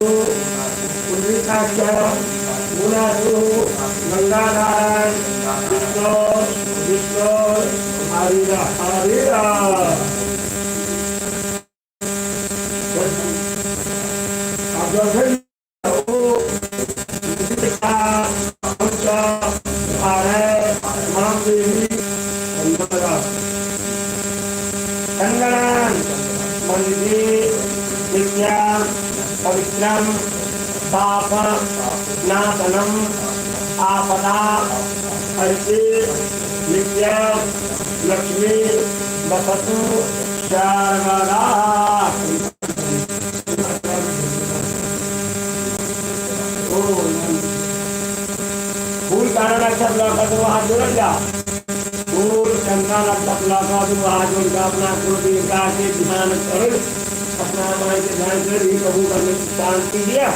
पुंडरीकाक्ष मुनासु गंगानारायण विष्णु विष्णु हरिरा हरिरा। पवित्रम पाप नाशनम आपदा हरिते नित्य लक्ष्मी वसतु सर्वदा। फूल कारण अक्षत लौका तो हाथ जोड़ जा, फूल चंदन अक्षत लौका तो हाथ जोड़ का अपना कुल के ध्यान करो, अपना माई के ध्यान कर ही प्रभु करने की शांति दिया।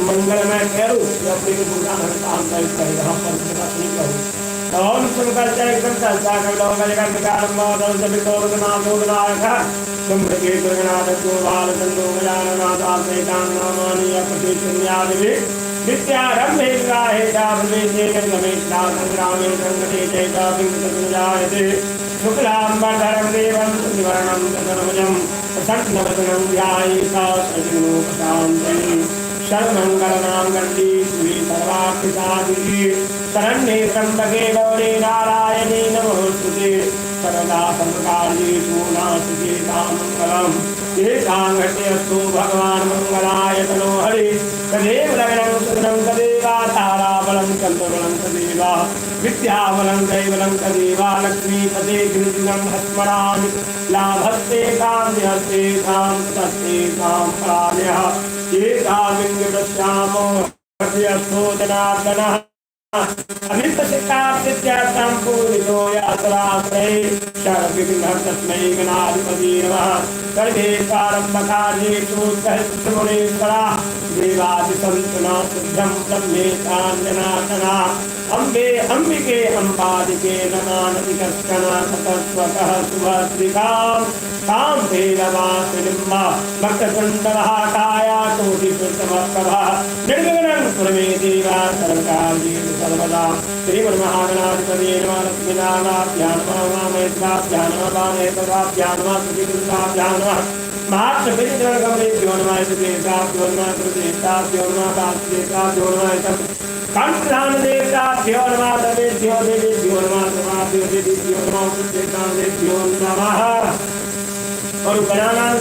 मंगल मैं करूँ अपने के गुरु का काम करेगा, हम पर नहीं करूँ। ओम सुनकर एकदम चर्चा कर लो शुक्लांबरधरं देवं सुवर्णं चतुर्भुजं प्रसन्नवदनं ध्यायेशास्त्रविघ्नोपशान्तये सर्वमङ्गलमाङ्गल्ये शिवे सर्वार्थसाधिके शरण्ये त्र्यम्बके गौरी नारायणे नमोऽस्तुते। सर्वदा सर्वकार्येषु नास्ति मङ्गलम् एकाङ्गटे अस्तु भगवान् मङ्गलाय तनो हरि। तदेव लग्नं सुन्दरं तदेव ताराबलं चन्द्रबलं तदेव विद्याबलं दैवलं तदेव लक्ष्मीपते गिरिजुगं स्मरामि। लाभस्ते तां विहस्ते तां तस्ते तां प्राण्यः एकामिन्द्रश्यामो हृदयस्थो जनार्दनः अभिपसिताप्तित्यर्थं पूजितो यात्राश्रये शर्वविघ्नः तस्मै गणाधिपते नमः। सर्वे प्रारम्भकार्येषु सहस्रमुनीश्वरा देवादिसन्तुना शुद्धं ब्रह्मेशाञ्जनार्दना। अम्बे अम्बिके अम्बादिके नमानति कश्चन ततस्वतः सुभद्रिकां तां भेदवासिनिम्बा भक्तकुण्डलहाकाया कोटिसुतमप्रभा निर्विघ्नं कुरु मे देवा सर्वकार्येषु सर्वदा। श्रीमन्महागणाधिपतये नमः। लक्ष्मीनारायणाभ्यां नमः, उमामहेश्वराभ्यां नमः, वामहेश्वराभ्यां नमः, श्रीकृष्णाभ्यां नमः, महात्मपितृगणेभ्यो नमः, देवताभ्यो नमः, गुरुदेवताभ्यो नमः, वासुदेवताभ्यो नमः, कंठधानदेवताभ्यो नमः, देवेभ्यो देवेभ्यो नमः, सर्वाभ्यो देवेभ्यो नमः, देवताभ्यो नमः। और गणानां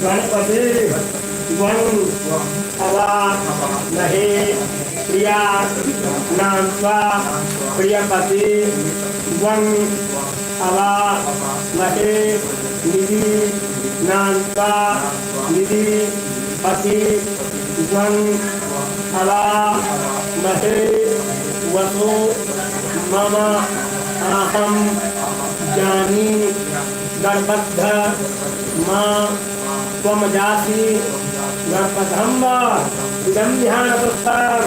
गणपति गण अवा महे प्रिया नान्त्वा प्रियपति गण अवा महे निधि नान्त्वा निधि पति गण अवा महे वसु मम अहं जानी गणबद्ध मा त्वम जासि गणपतम्ब इदं ध्यानपुष्पं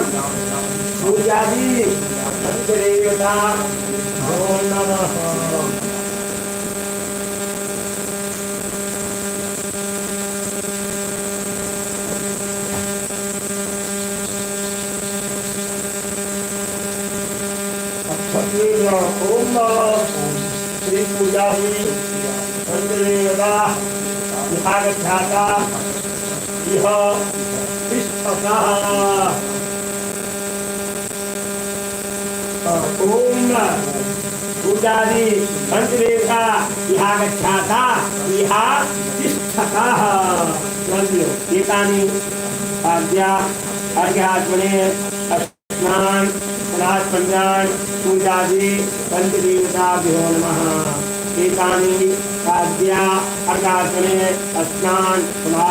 सूर्यादि पंचदेवता भो नमः। ओम श्री पूजादि पंचदेवता विभागध्याता इह तिष्ठतः। ओम पूजादि पंचदेवता विभागध्याता इह तिष्ठतः। एतानि पाद्या अर्घ्यात्मने स्नान पुनः पूजादि पंचदेवताभ्यो नमः। एतानि पाद्या अर्घात्मने स्नान पुनः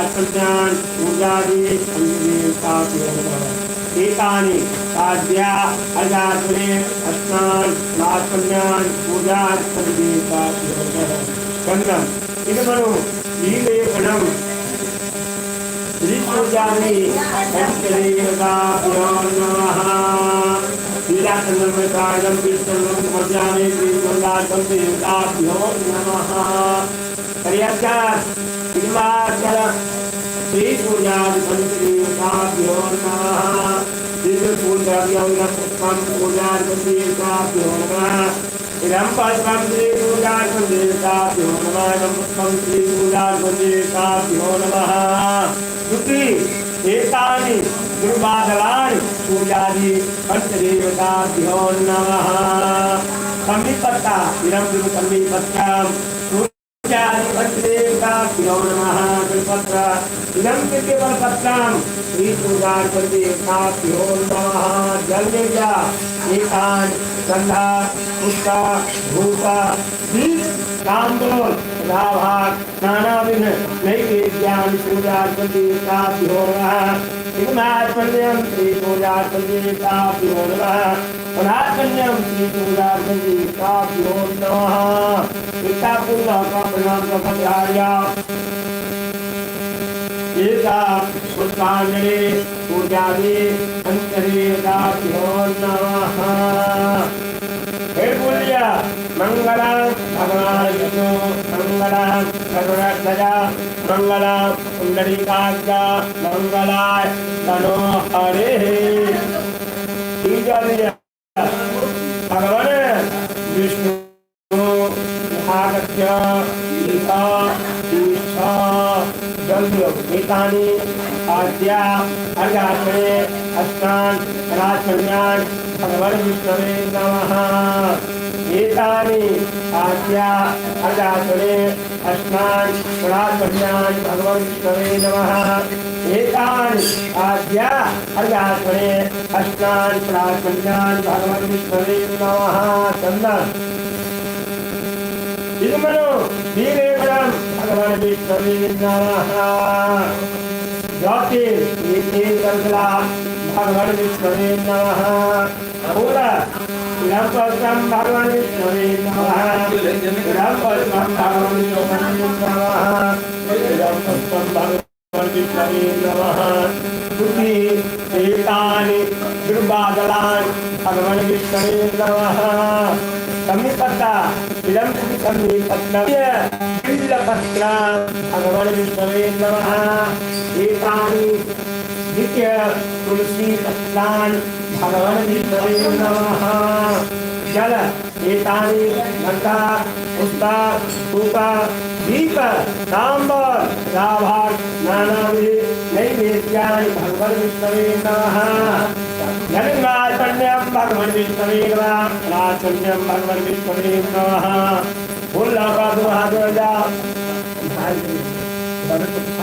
पूजादि पंचदेवताभ्यो नमः। एतानि पाद्या अर्घात्मने स्नान पुनः पूजादि पंचदेवताभ्यो नमः। चंद्रम इदमनु नीलेपणम श्री पूजादि पंचदेवताभ्यो नमः। चंद्रमय पीतचंद्रम समर्पयामि श्री दुर्गाभ्यो नमः। हिमाचल श्री सूर्यादिपञ्चदेवताभ्यो नमः। पुष्पं पूजादिपञ्चदेवताभ्यो नमः। इदं पद्मं श्री पूजादिपञ्चदेवताभ्यो नमः। इदं पुष्पं श्री पूजादिपञ्चदेवताभ्यो नमः। श्रुति एतानि दुर्बादलानि सूर्यादि पंचदेवताभ्यो नमः। समीपत्ता इदं समीपत्तां सूर्यादि पंचदेवताभ्यो नमः। बिल्पत्र इदं पत्रं श्री सूर्यादिपञ्चदेवताभ्यो नमः। जल ले जा एतान् गंधा पुष्प धूप दीप तांबूल राभाग नानाविध नैवेद्यानि सूर्यादिपञ्चदेवताभ्यो नमः। इदमात्मन्यं श्री सूर्यादिपञ्चदेवताभ्यो नमः। पुनात्मन्यं श्री सूर्यादिपञ्चदेवताभ्यो नमः। एता का प्रणाम का एता पुष्पांजलि पूजादि पंचदेवताभ्यो नमः। फिर बोलिया मंगला भगवान विष्णु मंगला करुणाध्वजा मंगला पुंडरीकाक्षा मंगलाय तनो हरे। भगवान विष्णु आगत्य एतानि आद्या अर्घार्पणे अस्तान् राजकन्यान् भगवान् विष्णवे नमः। एतानि आद्या अर्घार्पणे अस्तान् राजकन्यान् भगवान् विष्णवे नमः। एतानि आद्या अर्घार्पणे अस्तान् राजकन्यान् भगवान् विष्णवे नमः। चंदन इदमनो वीरेवरं भगवान् विष्णवे नमः। ज्योतिर् भगवान् विष्णवे नमः। इदं पद्मं भगवान् विष्णवे नमः। इदं पद्मं भगवान् विष्णवे नमः। इदं पद्मं भगवान् विष्णवे नमः। बुद्धि एतानि दुर्बादलानि भगवान् विष्णवे नमः। समीपत्ता इदं समीपत्ता बिल्लपत्रं भगवान् विष्णवे नमः। एतानि द्वितीय तुलसी पत्राणि भगवान् विष्णवे नमः। जल एतानि घंटा पुष्प धूप दीप तांबूल राभाग नानाविध नैवेद्यानि भगवान् विष्णवे नमः। धन्यवादन्यं भगवान् विष्णवे नमः। राजन्यं भगवान् विष्णवे नमः।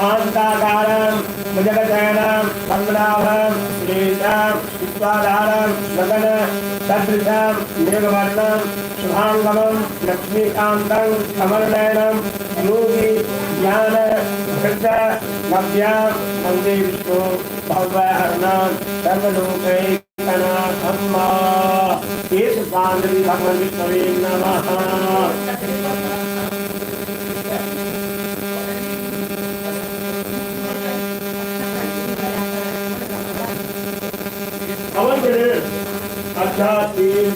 शांताकारं भुजगशयनं पद्मनाभं श्रीशां विश्वाधारं गगन सदृशं मेघवर्णं शुभांगमं लक्ष्मीकान्तं कमलनयनं योगी ज्ञान भृत नव्यां वन्दे विष्णु भवहरणं सर्वलोकैकनाथं केशवान्द्रि भगवान् विष्णवे नमः। अच्छा तीन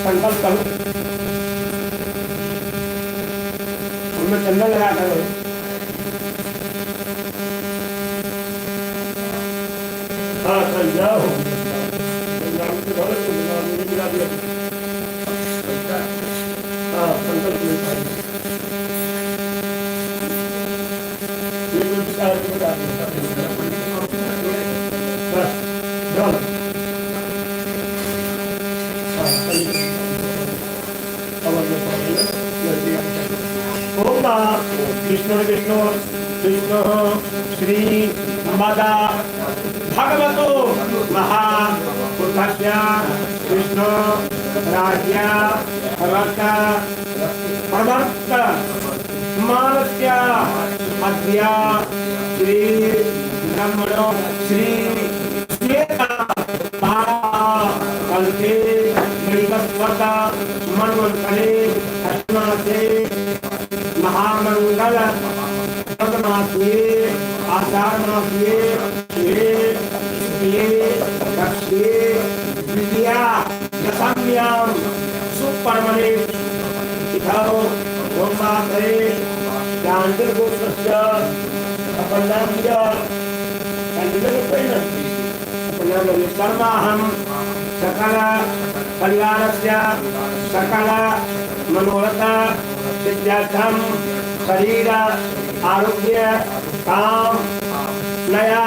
संकल्प करो, उनमें चंदन लगा करो। हाँ हो हाँ संकल्प ओम विष्णु विष्णु विष्णु श्री माता भगवतो महापुरुषस्य विष्णु राज्ञा रत प्रवर्त मानस्य अद्य श्री ब्रह्मणो श्री श्वेता कल्पे मणिवस्वत मन्वन्तरे अष्टमासे महामंगल मासे आषाढ़ मासे शुभे शुक्ले पक्षे द्वितीया दशम्यां सुपर्वणे तिथौ सोमवासरे चाण्डिलगोत्रस्य अपन नाम लिया, चाण्डिल गोत्र अपन नाम लिया। शर्माहं सकल परिवारस्य सकल मनोरथ सिद्ध्यर्थं शरीर आरोग्य काम नया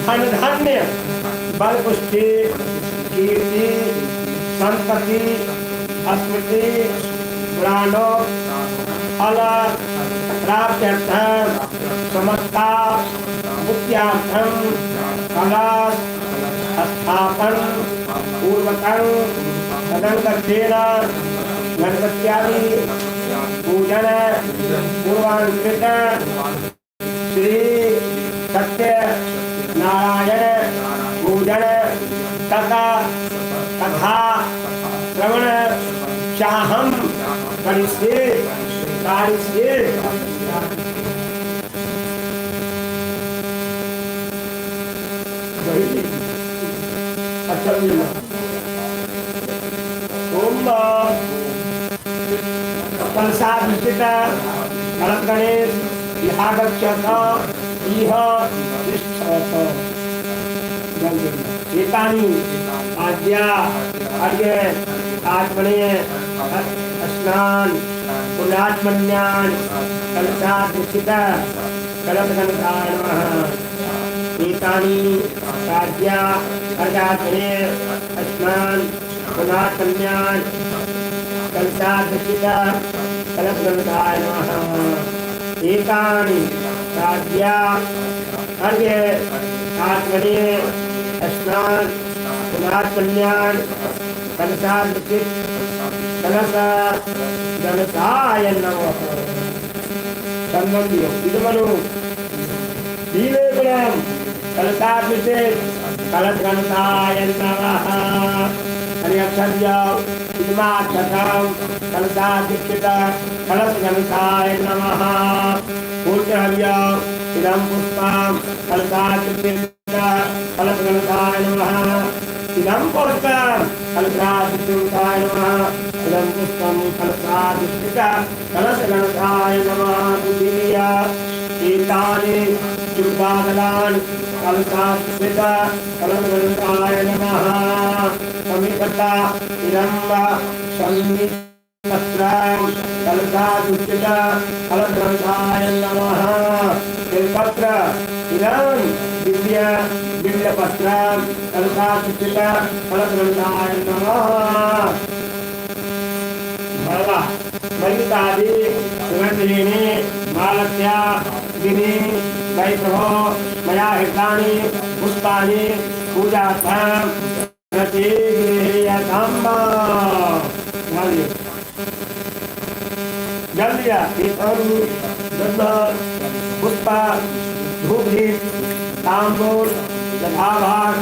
धन धान्य बल पुष्टि कीर्ति संपत्ति स्मृति प्राणो फल प्राप्त्यर्थं समस्ता मुक्त्यार्थं कलश स्थापन पूर्वकं तदंगत्वेन गणपत्यादि पूजन पूर्वांकृत श्री सत्य नारायण पूजन तथा कथा श्रवण चाहम करिष्ये कारिष्ये। अच्छा ओम कलशाभिषेक भरत गणेश इहागच्छत इह तिष्ठत। एतानि आद्या अर्घ्य आत्मने स्नान पुण्यात्मन्यान कलशाधिष्ठित कलशगणिताय नमः। एतानि आद्या अर्घ्यात्मने स्नान पुण्यात्मन्यान कलशाधिष्ठित कलशगणिताय नमः। एतानि आद्या अर्घ्य आत्मने स्नान पुण्यात्मन्यान कलशाधिष्ठित कलश गणिताय नमः। चंदन दियो इदमनु नीलेगुणम कलशाभिषेक कलश गणिताय नमः। हरि अक्षर इदमाक्षतम कलशाधिष्ठित कलश गणिताय नमः। पूर्णहर्य इदं पुष्पं कलशाधिष्ठित कलश गणिताय नमः। इदं पुष्पं कलशाधिष्ठिताय नमः। इदं पुष्पं कलशाधिष्ठित कलश गणिताय नमः। द्वितीय एतानि दुर्गादलान् कलशाधिष्ठित कलश गणिताय नमः। समीपता इदं शमीपत्रं कलशाधिष्ठित कलश गणिताय नमः। बेलपत्र इदं दिव्य बिल्वपत्रं कलशाधिष्ठित कलश गणिताय नमः। माला मल्लिकादि सुगन्धिनी मालत्या दिनी वै प्रभो मया हृतानि पुष्पाणि पूजार्थं प्रतिगृह्यताम्। जल दिया पुष्प धूप दीप तांबूल यथाभाग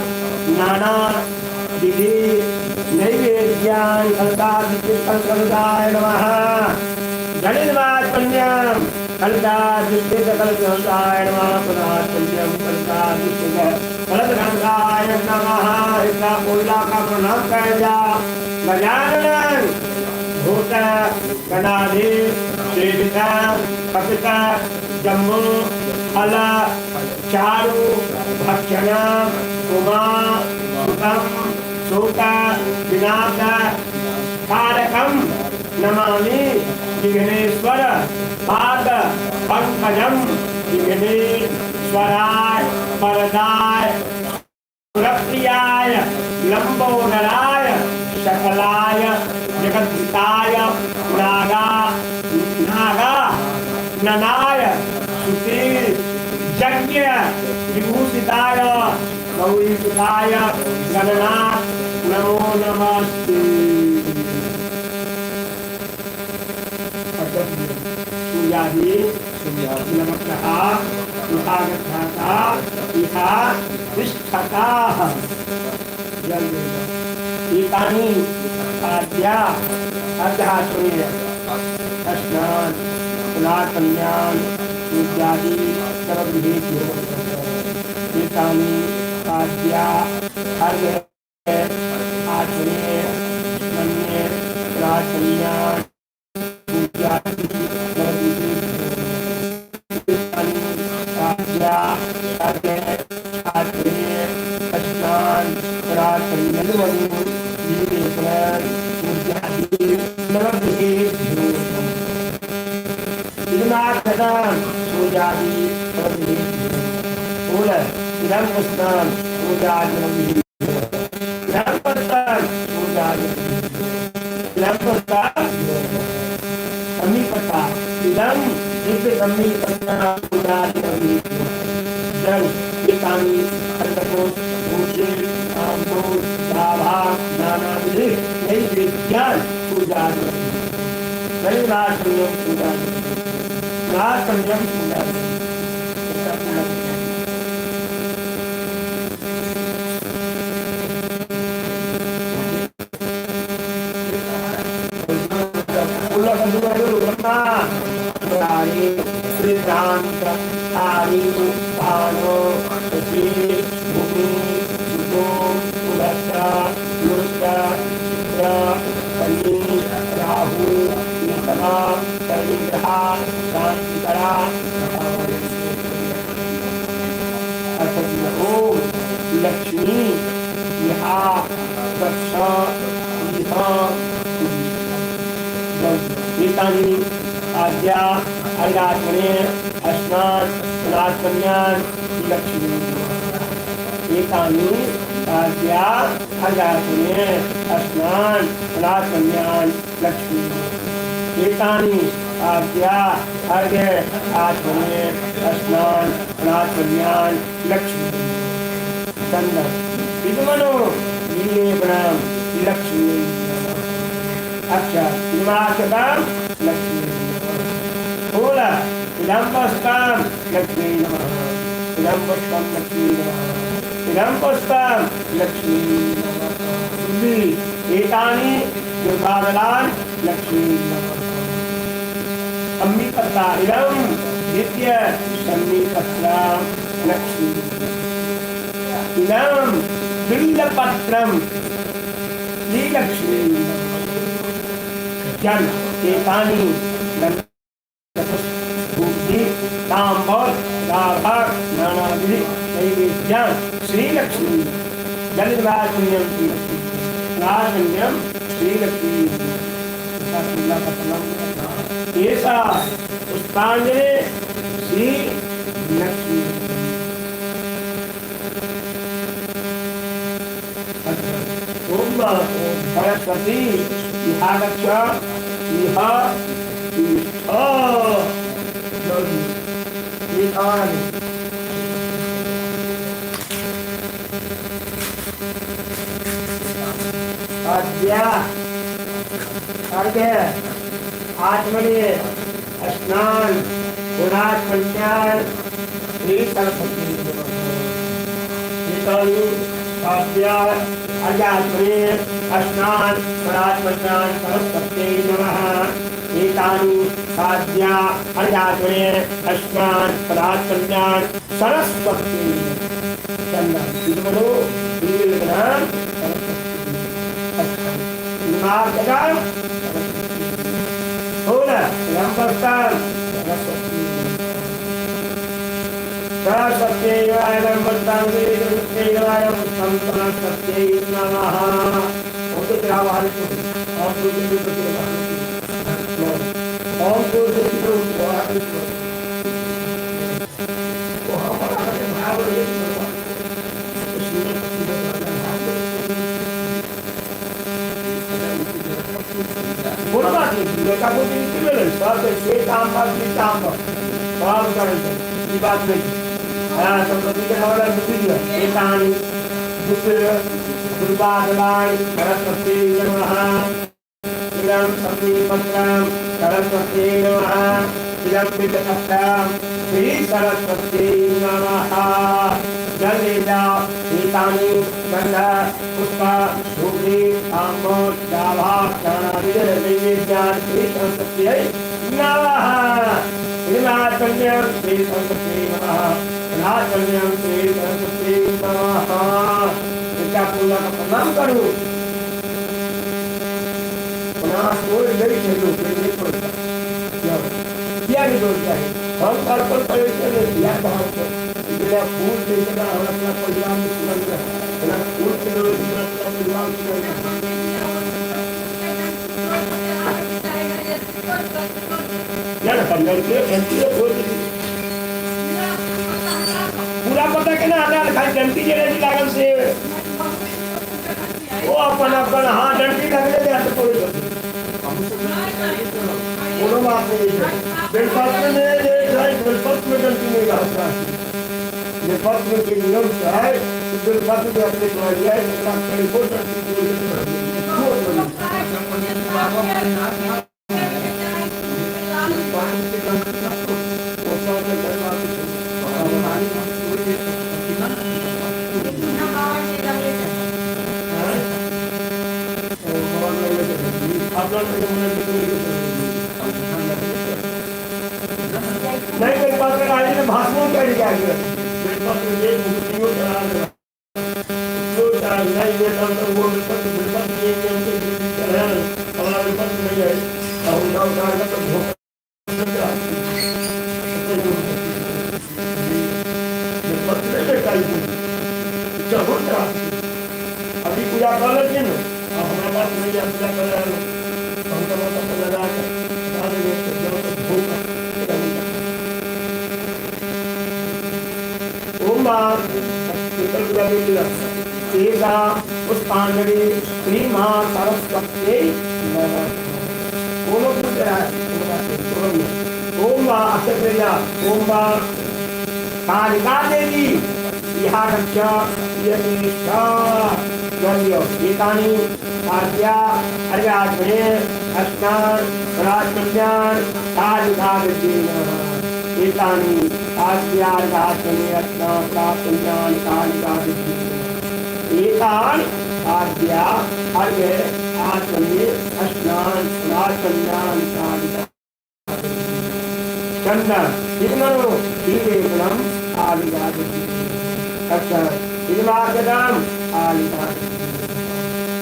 नाना विधि नैवेद्यान कलशाधिष्ठित नमः। गणितमात्मन्यं कलशाधिष्ठित कलशगणिताय नमः। पुनरात्मन्यं कलशाधिष्ठित कलशगणिताय नमः। इसका कोयला का प्रणाम कर जा गजानन भूत गणाधीश सेविता कपिता जम्बू फल चारु भक्षण उमा सुतम शोक विनाश कारकम नमामि विघ्नेश्वर पाद पंकजम विघ्नेश्वराय वरदाय सुरप्रियाय लंबोदराय सकलाय जगद्धिताय नागा नागा ननाय सुशील यज्ञ विभूषिताय गौरीसुताय गणनाथ नमो नमस्ते। सूर्यादि नवग्रहा इहागच्छाता इहा तिष्ठताः। जल एतानि आद्या अर्घ्याचमनीय स्नान पुनाकल्याण सूर्यादि नवगृहेभ्यो। एतानि आद्या अर्घ्य आचमनीय स्मन्ये पुनाकल्याण सूर्यादि नवगृहेभ्यो। एतानि आद्या अर्घ्य आचमनीय स्नान पुनाकल्याण सूर्यादि नवगृहेभ्यो। इदमाक्षतां सूर्यादि नवगृहेभ्यो। फूल इदं पुष्पां सूर्यादि नवगृहेभ्यो। इदं पुष्पां सूर्यादि नवगृहेभ्यो। इदं पुष्पां समीपता इदं दिव्य समीपता सूर्यादि नवगृहेभ्यो। जल एतानि खण्डको भूषे ताम्बूल लाभा नानाविधि नैवेद्यान् पूजादि नैवाचम्यं पूजादि नाचम्यं पूजादि। श्रीभ्रांत आदि भानो शशि भूमि सुतो पुलस्त्य लुष्ट शुक्र शनि राहु केतवा शनिग्रहा शांतिकरा। ओम लक्ष्मी इहा गच्छ इहा। एतानि आद्या अर्घात्मने स्नान पुनात्मन्यान लक्ष्मी। एतानि आद्या अर्घात्मने स्नान पुनात्मन्यान लक्ष्मी। एतानि आद्या अर्घ्य आत्मने स्नान पुनात्मन्यान लक्ष्मी। चंदन विद्मनो नीलेपणाम लक्ष्मी। अच्छा इमाक्षताम लक्ष्मी। फूल इदं पुष्पं लक्ष्मी नमः। इदं पुष्पं लक्ष्मी नमः। इदं पुष्पं लक्ष्मी नमः। एतानि दुर्गादलान् लक्ष्मी नमः। समीपता इदं दिव्य समीपत्रा लक्ष्मी। इदं बिल्लपत्रं श्रीलक्ष्मी। जल एतानि बुद्धि तांबल राभाग नानाविधि नैवेद्यान् श्रीलक्ष्मी। जलनिवासन्यम श्रीलक्ष्मी नाशन्यम श्रीलक्ष्मी। एषा पुष्पांजलि श्री लक्ष्मी। ओम सरस्वती इहागच्छ इह तिष्ठ। एतानि आद्या अर्घ्य आत्मने स्नान पुनात्मन्यान श्री सरस्वती। एतानि आद्या अर्घ्यात्मने स्नान पुनात्मन्यान सरस्वती नमः। एतानि साध्या अर्घ्यात्मने स्नान पुनात्मन्यान सरस्वती। चंदन विद्मनो नीलगणां सरस्वती। इमार्गदां सरस्वती। फूल इदं पुष्पं सरस्वती। सरस्वती इदं पुष्पं श्रीलक्ष्मी इदं पुष्पं सरस्वती नमः। ओम तो तेरा ओम तो ओम तो कोनो बात नहीं, बेटा को भी नहीं सब से काम पर भी काम पर सब करें, ये बात नहीं। हाँ संपत्ति के हवाला बुद्धि दिया। एतानि दुर्गादलाय सरस्वती नमः। इदं समीपत्रं सरस्वती नमः। इदं बिल्वपत्रं श्री सरस्वती नमः। जल ले एतानि गंध पुष्प धूपी ताम्बूल गाभा नैवेद्यान् श्री सरस्वत्यै नमः। श्रीमातन्यं श्री सरस्वती नमः। राजकन्यं श्री सरस्वती नमः। विद्या पूजा का प्रणाम करू। पुनः कोई नहीं छै लोक नहीं तोड़ता। किया नहीं तोड़ता है? हम अर्पण करै छियै बिना भाव पर। बिना फूल के जेना हम अपना परिवार में सुनल रहे, बिना फूल के बिना अपना परिवार सुनल रहे। ना ना परिवार के घंटी तोड़ दी। पूरा पता केना आता खाली डंटी जे रही लागल से ओ अपन अपन हाँ डंटी लगले जे हाथ तोड़ दे। कोनो बात नहीं है। बेलपत्र में जे है बेलपत्र में डंटी नहीं रहता है। बेलपत्र के नियम से है कि बेलपत्र के अपने तोड़ लिया है तो कहीं को डंटी तोड़ दे। नहीं बेलपत्र गाड़ी में भाषणों चढ़ जाएगा। बेलपत्र ये मुक्तियों चढ़ा देगा। जो चढ़ा नहीं ये तो वो बेलपत्र बेलपत्र ये नियम से चढ़ा हमारा बेलपत्र नहीं है और उनका उतार का तो भोग बेलपत्र नहीं बेटा चढ़ो चढ़ा अभी पूजा कर लेते ना। अब हमारे पास नहीं है पूजा कर रहे हैं हम तो मतलब लगा के बता देंगे जब तक भोग। ओम एका पुष्पांजलि श्री मां सरस्वती नमः। ओम ओम अक्षय ओम कालिका देवी इहा रक्ष यतिष्ठा एतानि आद्या अर्घात्मने अस्नान राजकन्यान कालिका देवी नमः। एतानि आद्या अर्घात्मने अस्नान राजकन्यान कालिका देवी एतानि आद्या अर्घ आत्मने स्नान राजकन्यान कालिका चंदन तिरुमनो तिरुवेगणम कालिका देवी अक्षर तिरुवागदाम कालिका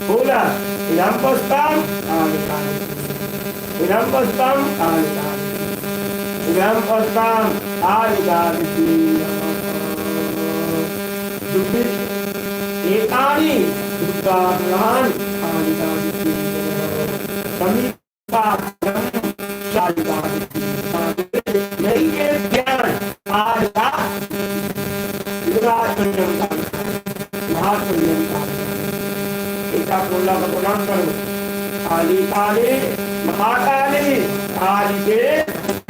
फूल इदं पुष्पम कालिका इदं पुष्पम कालिका इदं पुष्पम कालिका देवी नमः। एतानि दुर्गादलानि कालिका देवी समीपागम कालिका देवी नैवेद्यान् कालिका दुर्गाचंडम महाचंडम एका कोल्हा का प्रणाम करो। काली काली महाकाली कालिके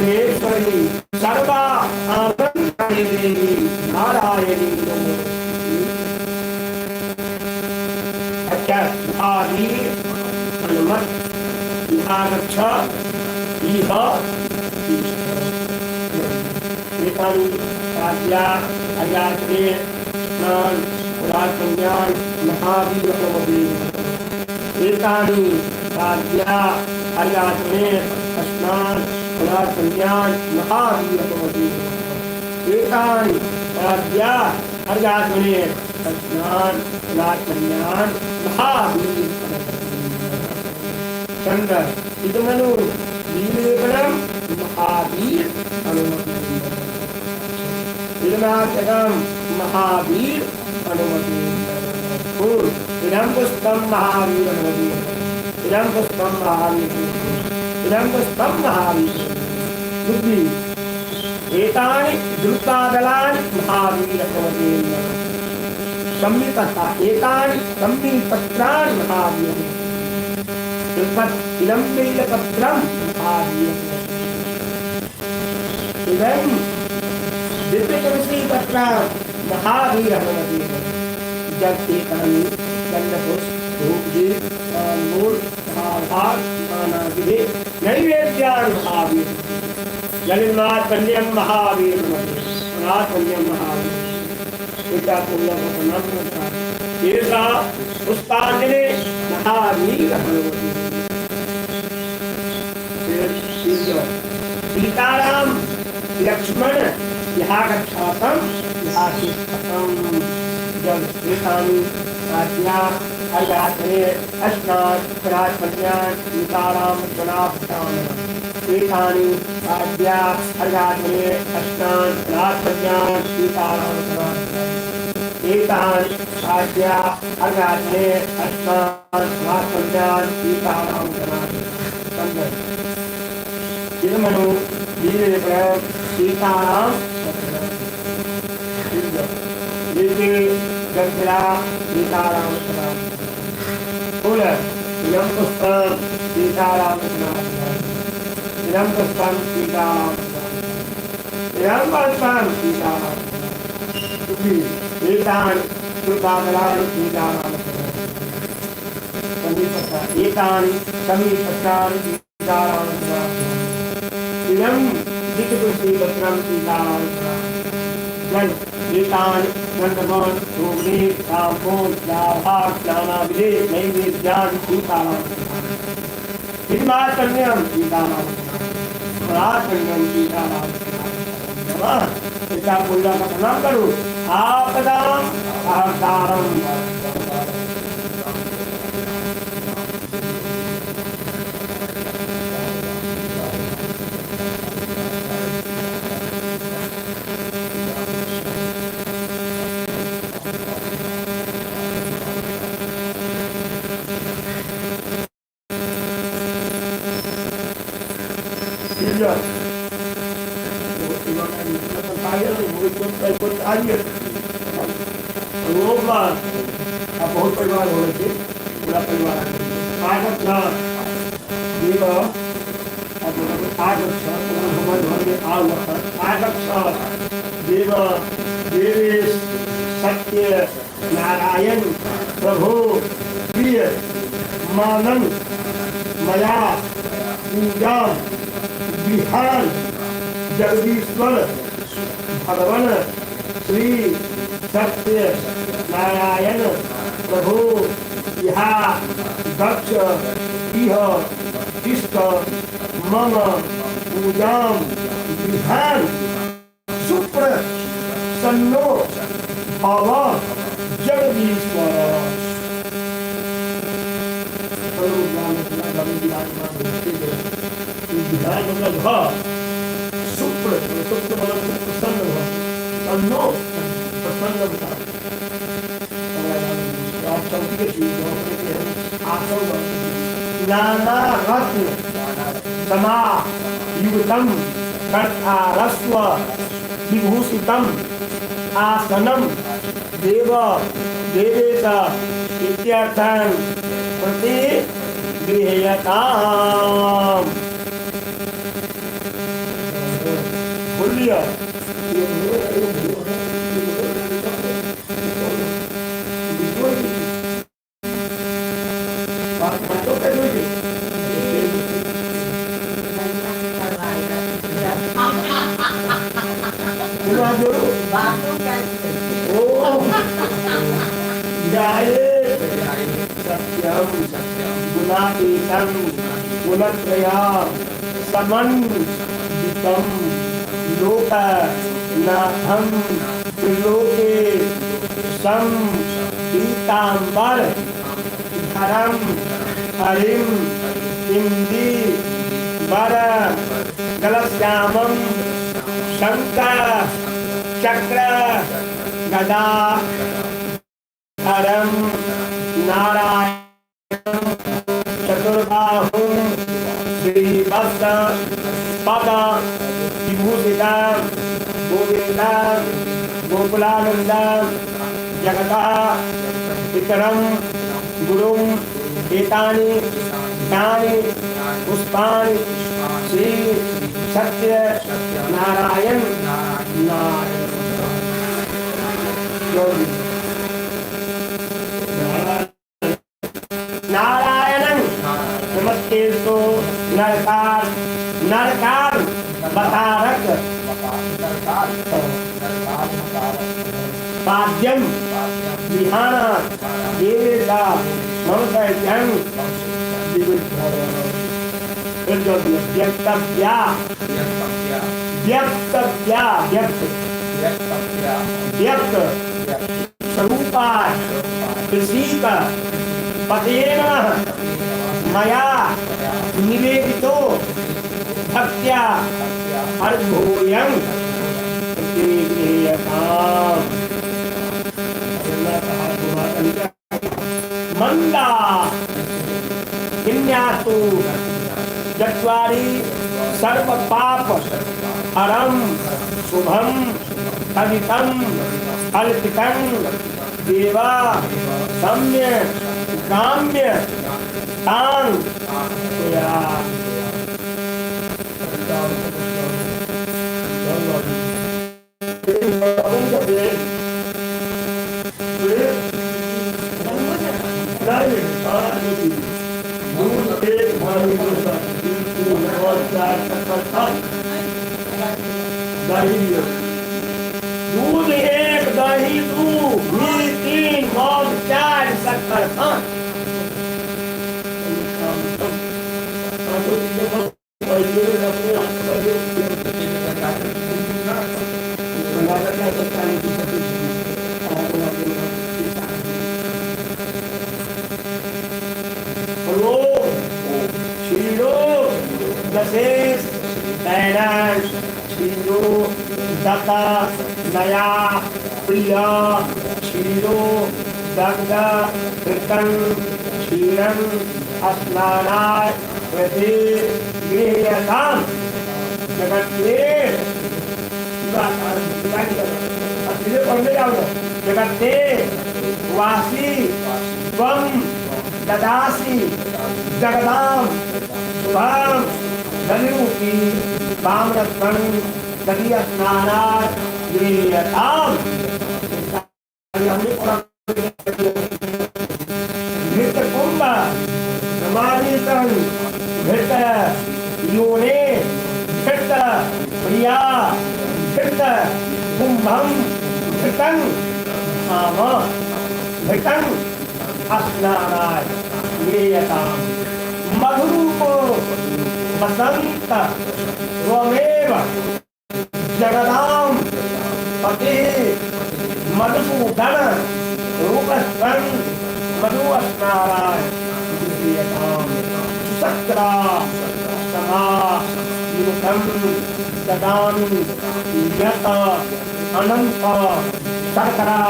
महेश्वरी सर्वा आनंद देवी नारायणी नमो। अच्छा महावीर हनुमत आगच्छ इह एतानि आद्या अर्घात्रे स्नान राजकन्यान महावीर प्रमदे एतानि आद्या अर्घात्रे स्नान राजकन्यान महावीर प्रमदे एतानि आद्या अर्घात्रे स्नान राजकन्यान महावीर चंद्र इदमनु वीरगणम महावीर अनुमति इदमाचकम महावीर अनुमति फूल इदं पुष्पम महावीर अनुमति इदं पुष्पम महावीर इदं पुष्पम महावीर बुद्धि एतानि द्रुतादलानि महावीर अनुमति संविपत्ता एतानि संविपत्राणि महावीर इदं बिल्वपत्रं महावीर इदं दिव्यतुलसीपत्रं महावीर हनुमते जब एतानि गन्धपुष्प धूप दीप ताम्बूल महाभाग नानाविधे नैवेद्यान् महावीर ललितनाथ महावीर नाथ महावीर पिता प्रणाम करता पुष्पांजलि महावीर सीताराम लक्ष्मण यहाँ गच्छातम जल एतानि आज्ञा अर्घात्रे अस्नात् प्रात्मज्ञान सीताराम गणाभ्याम एतानि आज्ञा अर्घात्रे अस्नात् प्रात्मज्ञान सीताराम गणाभ्याम एतानि आज्ञा अर्घात्रे अस्नात् प्रात्मज्ञान सीताराम गणाभ्याम तिरुमनु वीर सीताराम सीताराम फूल इदं पुष्पं सीताराम इदं पुष्पं सीताराम इदं पुष्पं सीताराम एतानि कृपाकलानि सीताराम एतानि समीपत्राणि सीताराम इदं दिक्पुष्टिपत्रं सीताराम जल एतानि गन्धमोन् धूम्रि साम्पोन् लाभाज्ञानाविधे नैवेद्यानि सीताराम हिमाचन्यं सीताराम पराचन्यं सीताराम नमः। पिता पूजा का प्रणाम करो। आपदाम अहंकारम बहुत परिवार हो रहे पूरा परिवार देव देवेश सत्य नारायण प्रभु प्रिय मानन मया पूजा विहान जगदीश्वर भगवान श्री सत्य नारायण प्रभु इहा दक्ष इह इष्ट मम पूजां विधान सुप्र सन्नो भव जगदीश्वर। सुप्र सुप्र मतलब प्रसन्न भव सन्नो प्रसन्न नाना रत्न समा युगतम कर्थारस्व विभूषितम आसनम देव देवेश इत्यर्थं प्रति गृह्यताम्। बोलिए गुणातीतं गुणत्रया समन्वितं लोकनाथं त्रिलोके सं पीताम्बर धरं हरिं इन्दी वर गलश्यामं शंकर चक्र गदा हरं नारायण चतुर्बाहुं श्रीवत्स पद विभूषितां गोविन्दां गोकुलानन्दां जगतः पितरं गुरुं एतानि तानि पुष्पाणि श्री सत्य नारायण नारायण। नारायणं नमस्ते सो नरकार नरकार बतारक पाद्यम गृहाण देवेशा मम सैत्यं व्यक्तव्या व्यक्तव्या व्यक्त व्यक्त स्वरूपाय प्रसीत पतये नमः मया निवेदितो भक्त्या अर्घोऽयं प्रतिगृह्यताम्। मंदा किन्यास्तु चत्वारि सर्व पाप हरम शुभम कवितं कल्पितं देवा सम्य काम्य तां त्वया। दूध एक, दही दू, घी तीन, मौज चार, शक्कर पाँच। दत्ता नया प्रिया क्षीरो दग्ध ऋतं क्षीरं स्नानाय प्रति गृह्यताम्। जगत्ते जगत्ते वासी त्वं ददासि जगदां शुभां दधिरूपी वामनत्वं दधि स्नानाय गृह्यताम्। घृत कुंभ समाधितं घृत योने घृत प्रिया घृत कुंभं घृतं धाम घृतं स्नानाय गृह्यताम्। मधुरूपो वसंत त्वमेव जगदां पतिः मधुसूदन रूपस्त्वं मधु स्नानाय गृह्यताम्। सुशक्रा समा युतं ददामि यत अनंत शर्करा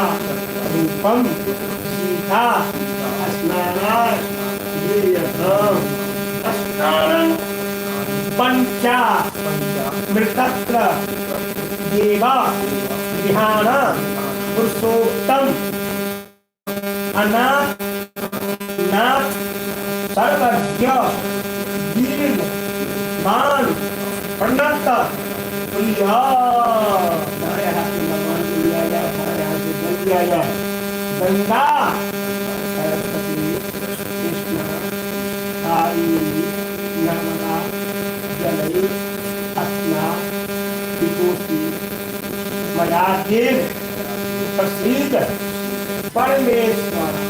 रूपं सीता स्नानाय गृह्यताम्। स्नानं पंचा मृतत्र देवा विहान पुरुषोत्तम अनाथ नाथ सर्वज्ञ दीन मान प्रणत प्रिया। दाएं हाथ से भगवान को लिया जाए, बाएं हाथ से जल लिया जाए। गंगा सरस्वती कृष्ण कावेरी नर्मदा जलई अस्ना विदोषी मया देव प्रसिद्ध परमेश्वर।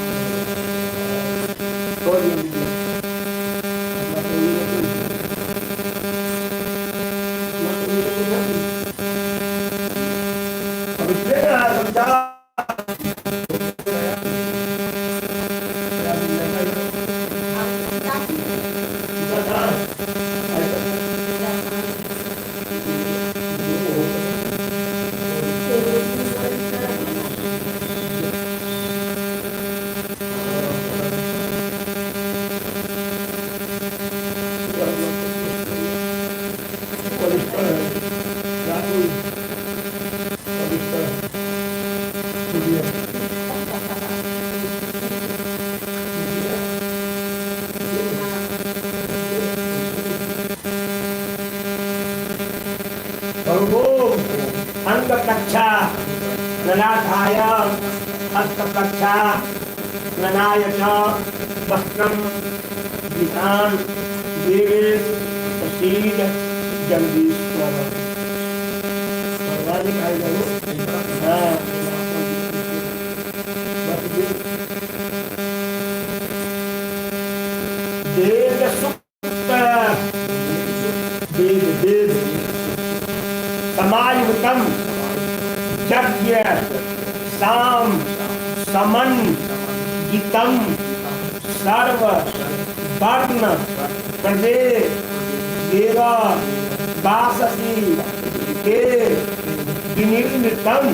अंग प्रक्षा ननाथाय हस्त प्रक्षा ननाय च वस्त्रं विधान देवेश प्रसीद जगदीश्वर। भगवान कारीगर। हाँ, वेद सुक्त वेद वेद समायुतम यज्ञ साम समन गीतम सर्व वर्ण प्रदेश देव वाससी के विनिर्मितम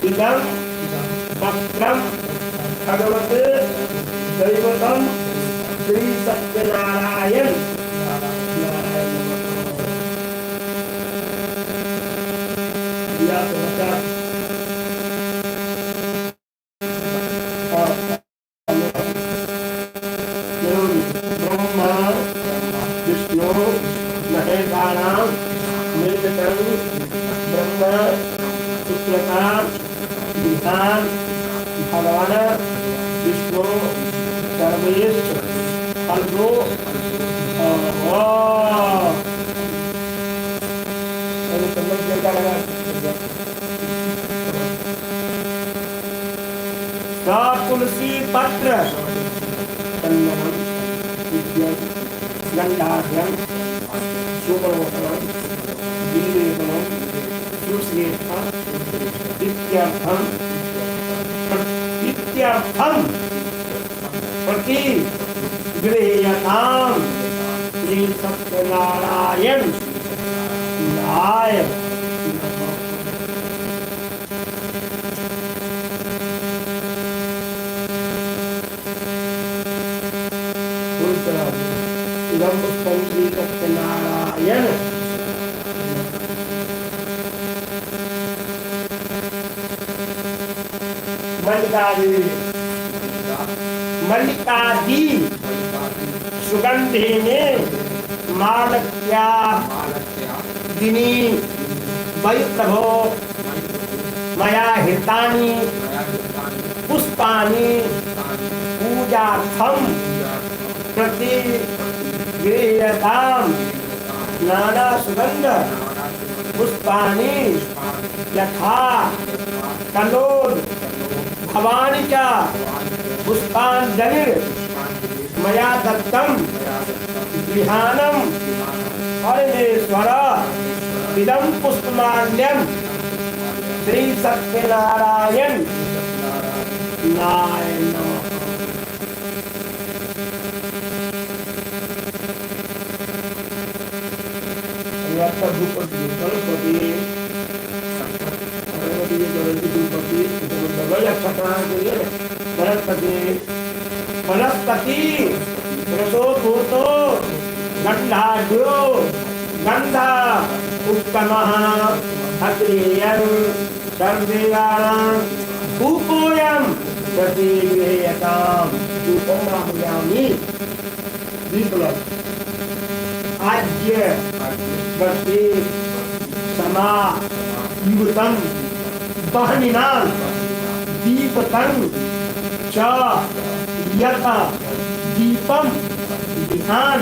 इदं वक्त्रम भगवते दैवतम श्री सत्यनारायण नारायण। दिया तो बचा। ब्रह्मा विष्णु महेशानां निर्मितं ब्रह्म सूत्रता विधान भगवान विष्णु सर्वेश फल्गो तुलसी पत्र चंदनम विद्यम गंधाभ्यम सुमलोचनम विलेपनम सुश्रेष्ठ इत्यर्थम इत्यर्थम प्रति गृह्यताम श्री सत्यनारायण नाय। इदं पुष्पं श्री सत्यनारायण। मल्लिकादि मल्लिकादि सुगंधेने मालक्या दिनी वै प्रभो मया हृतानि पुष्पाणि पूजार्थं प्रति गृह्यताम नाना सुगंध पुष्पाणि यथा कलोल भवानी च पुष्पांजलिर् मया दत्तम गृहाणम परमेश्वर इदं पुष्पमाल्यम श्री सत्यनारायण नारायण नमः। वनस्पति वनस्पति रसोभूतो गंधाढ्यो गंधा उत्तमः अग्रेयं सर्वदेवानां धूपोऽयं प्रतिगृह्यतां धूपं आहुयामि। दीपलम् आज्य वर्ते समा युवतं बहनिनां दीपतं च यत दीपं विधान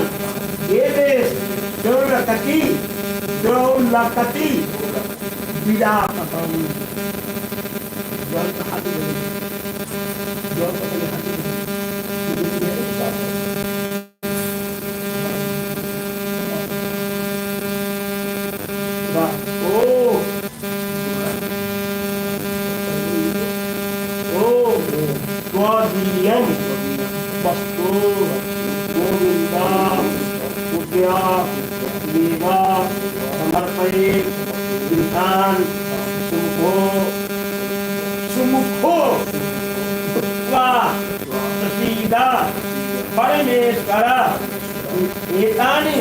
देवेश द्रौलकति द्रौलकति विलापतम। जल का हाथ जल का हाथ वस्तु गोविंदा पूज्या देवा समर्पये गृहान सुमुखो सुमुखो भूत्वा प्रसीद परमेश्वर एतानि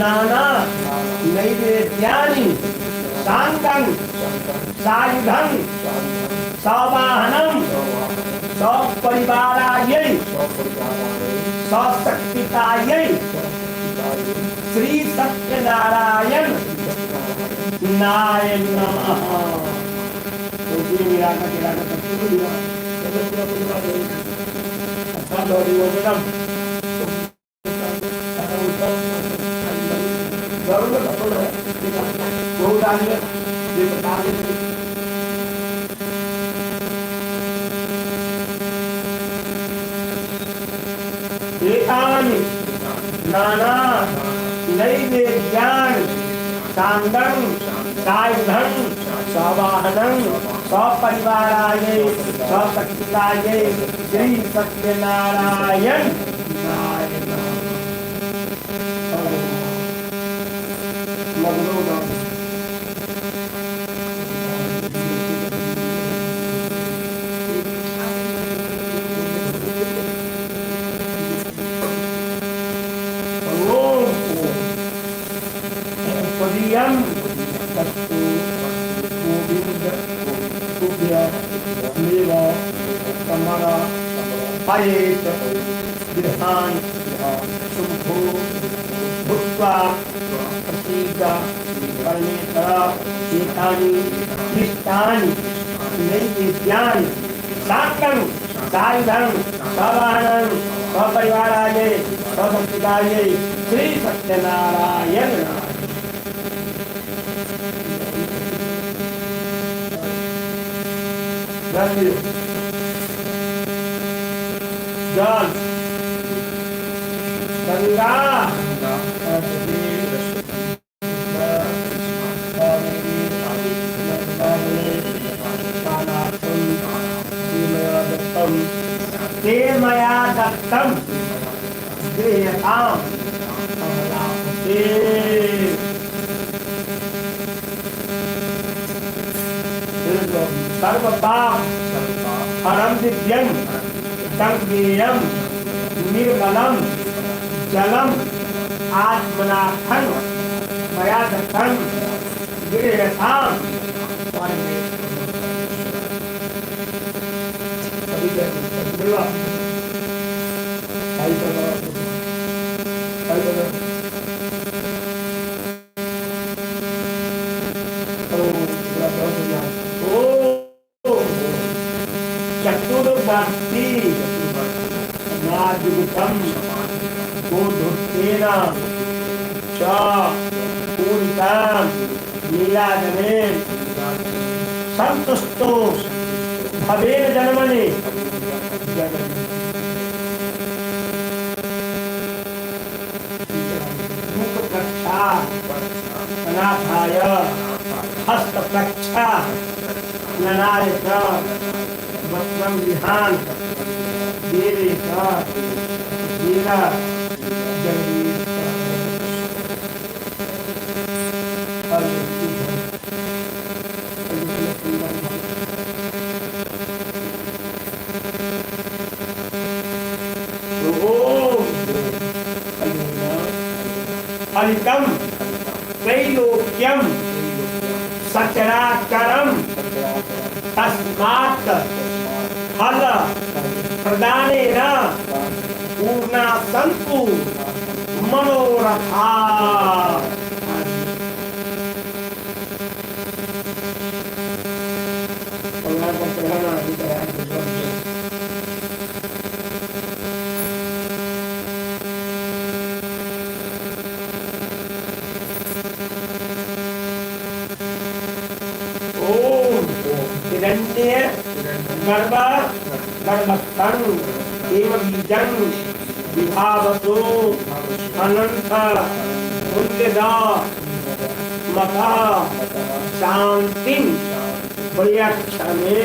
नाना नैवेद्यानि शांतं सायुधं सवाहनं सपरिवारायै सशक्तितायै श्री सत्यनारायण नारायण नमः। ये बता देंगे। एतानि नाना नैवेद्यानि सान्दं सायुधं सवाहनं सपरिवाराय सशक्तिकाय श्री सत्यनारायण नारायण। त्वदीयं तत्तु गोविंद तुभ्य मेव समर परेत गृहान् शुभो भूत्वा प्रसीद परमेश्वर। एतानि मिष्टानि नैवेद्यानि साकं सायुधं सवाहनं सपरिवाराय सभक्तिकाय श्री सत्यनारायण। जल गंगा सरस्वती ते मया दत्तम गृह्यताम कमलापते। सर्व पाप हरम दिव्यं गंगेयम निर्मलम जलम आत्मनाथं मया दत्तं गृह्यताम परमेश्वर। चतुर्भक्ति नाजुगतम गोधुतेन च पूरितां नीलाजनेन संतुष्टो भवेन जन्मनि मुख प्रक्षा अनाथाय हस्त प्रक्षा ननाय च वस्त्रं विहान देवे च वीरा जगदीश। फलितम त्रैलोक्यम सचराचरम तस्मात् फल प्रदानेन पूर्णा सन्तु मनोरथा। हिरण्य गर्भ गर्भस्थं एव बीजं विभावसु अनंत पुण्यदा मता शांतिं प्रयच्छमे।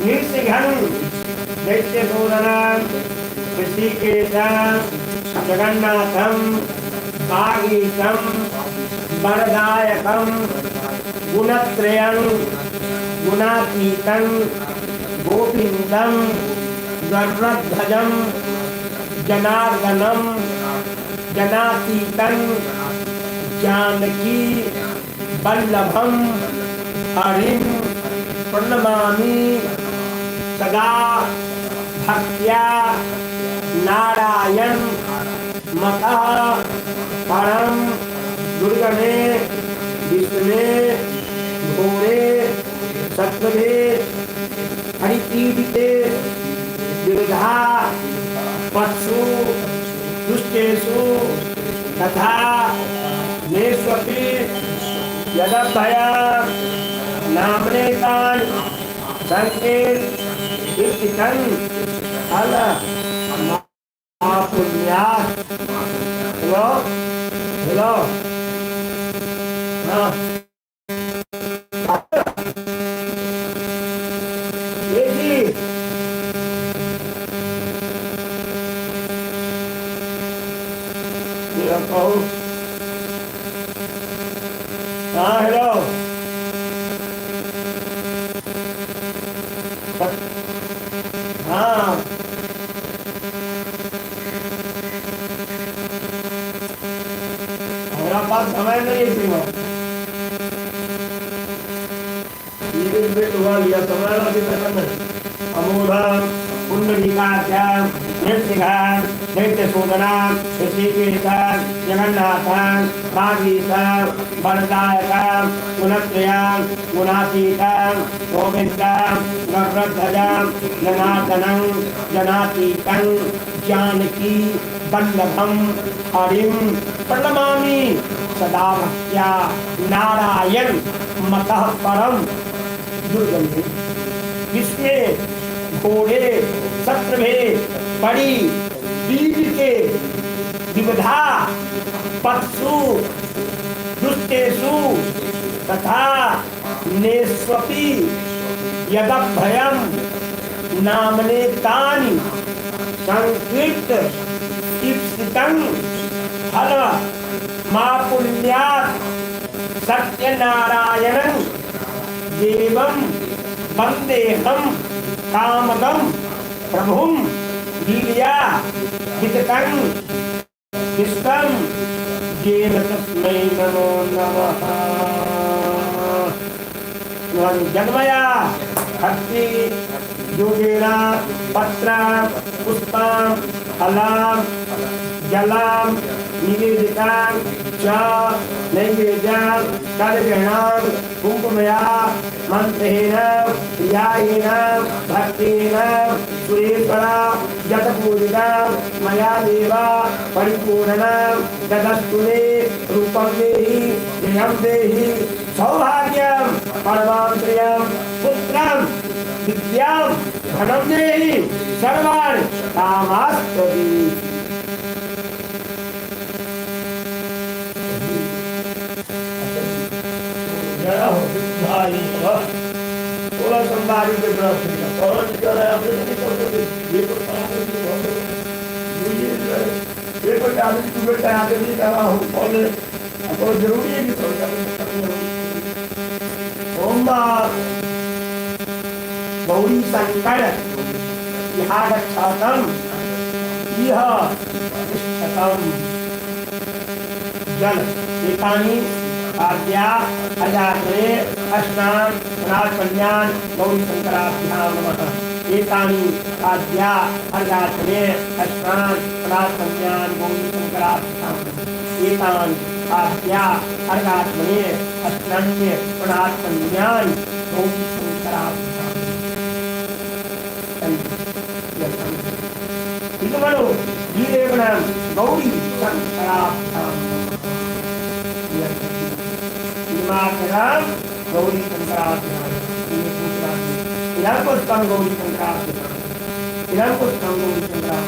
नृसिंहं दैत्यसूदनं ऋषिकेशं जगन्नाथं बागीशं वरदायकं गुणत्रयं गुणातीतं गोविंदं गर्भध्वजं जनार्दनं जनातीतं जानकी वल्लभं हरिं प्रणमामि सदा भक्त्या नारायण मतः परम दुर्गमे विष्णुवे घोरे सत्त्वे परिपीडिते विविधा पत्सु दुष्टेषु तथा नेष्वपि यदभया नामनेतान् संकेत इप्सितं फल पुण्यात्। हेलो हेलो, हाँ ये जी कहू। हाँ हेलो, हाँ हमारा पास समय नहीं है। हुआ लिया समय अमूढ़ पुंडरीकाख्यां नृत्यघां नृत्यसूदनां ऋषिकेशां जगन्नाथां बागीशां वरदायकां गुणत्रयां गुणातीतां गोविन्दां गरुडध्वजां जनार्दनं जनातीतं जानकी वल्लभं हरिं प्रणमामि सदा भक्त्या नारायण मतः परम दुर्गंधि। इसमें घोड़े सत्रभे पड़ी बीज के विविधा पत्सु दुष्टेषु तथा नेष्वपि यदभयम नामने तानि संकीर्त ईप्सितं फल मा पुण्यात् सत्यनारायणं देवं वन्देहं कामदं प्रभुं लीलया विततं विश्वं देव तस्मै नमो नमः। जन्मया भक्ति योगेन पत्र पुष्पां फलां जलां निवेदितां च नैवेद्यां तद्ग्रहणां कुङ्कुमया मन्त्रेण क्रियायेन भक्तेन सुरेश्वरा यत पूजितां मया देवा परिपूर्णं तदस्तु मे रूपं देहि गृहं देहि सौभाग्यं परमां प्रियं पुत्रं विद्यां धनं देहि सर्वान् कामास्तु। सोलह सोमवारी के व्रत जरूरी है कि ओम गौरी शंकर इहागच्छातम इह तिष्ठतम। जल एतानि आद्या अजात्रे अष्टां राजकल्याण गौरी शंकराभ्यां नमः। एतानि आद्या अजात्रे अष्टां राजकल्याण गौरी शंकराभ्यां नमः। एतानि आद्या अर्घात्मने अष्टान्य प्राणकल्याण गौरी शंकराभ्यां नमः। गौरी शंकराभ्यां नमः। गौरी शंकराभ्याम इदं गौरी शंकराभ्याम इदं पुष्पं गौरी शंकराभ्याम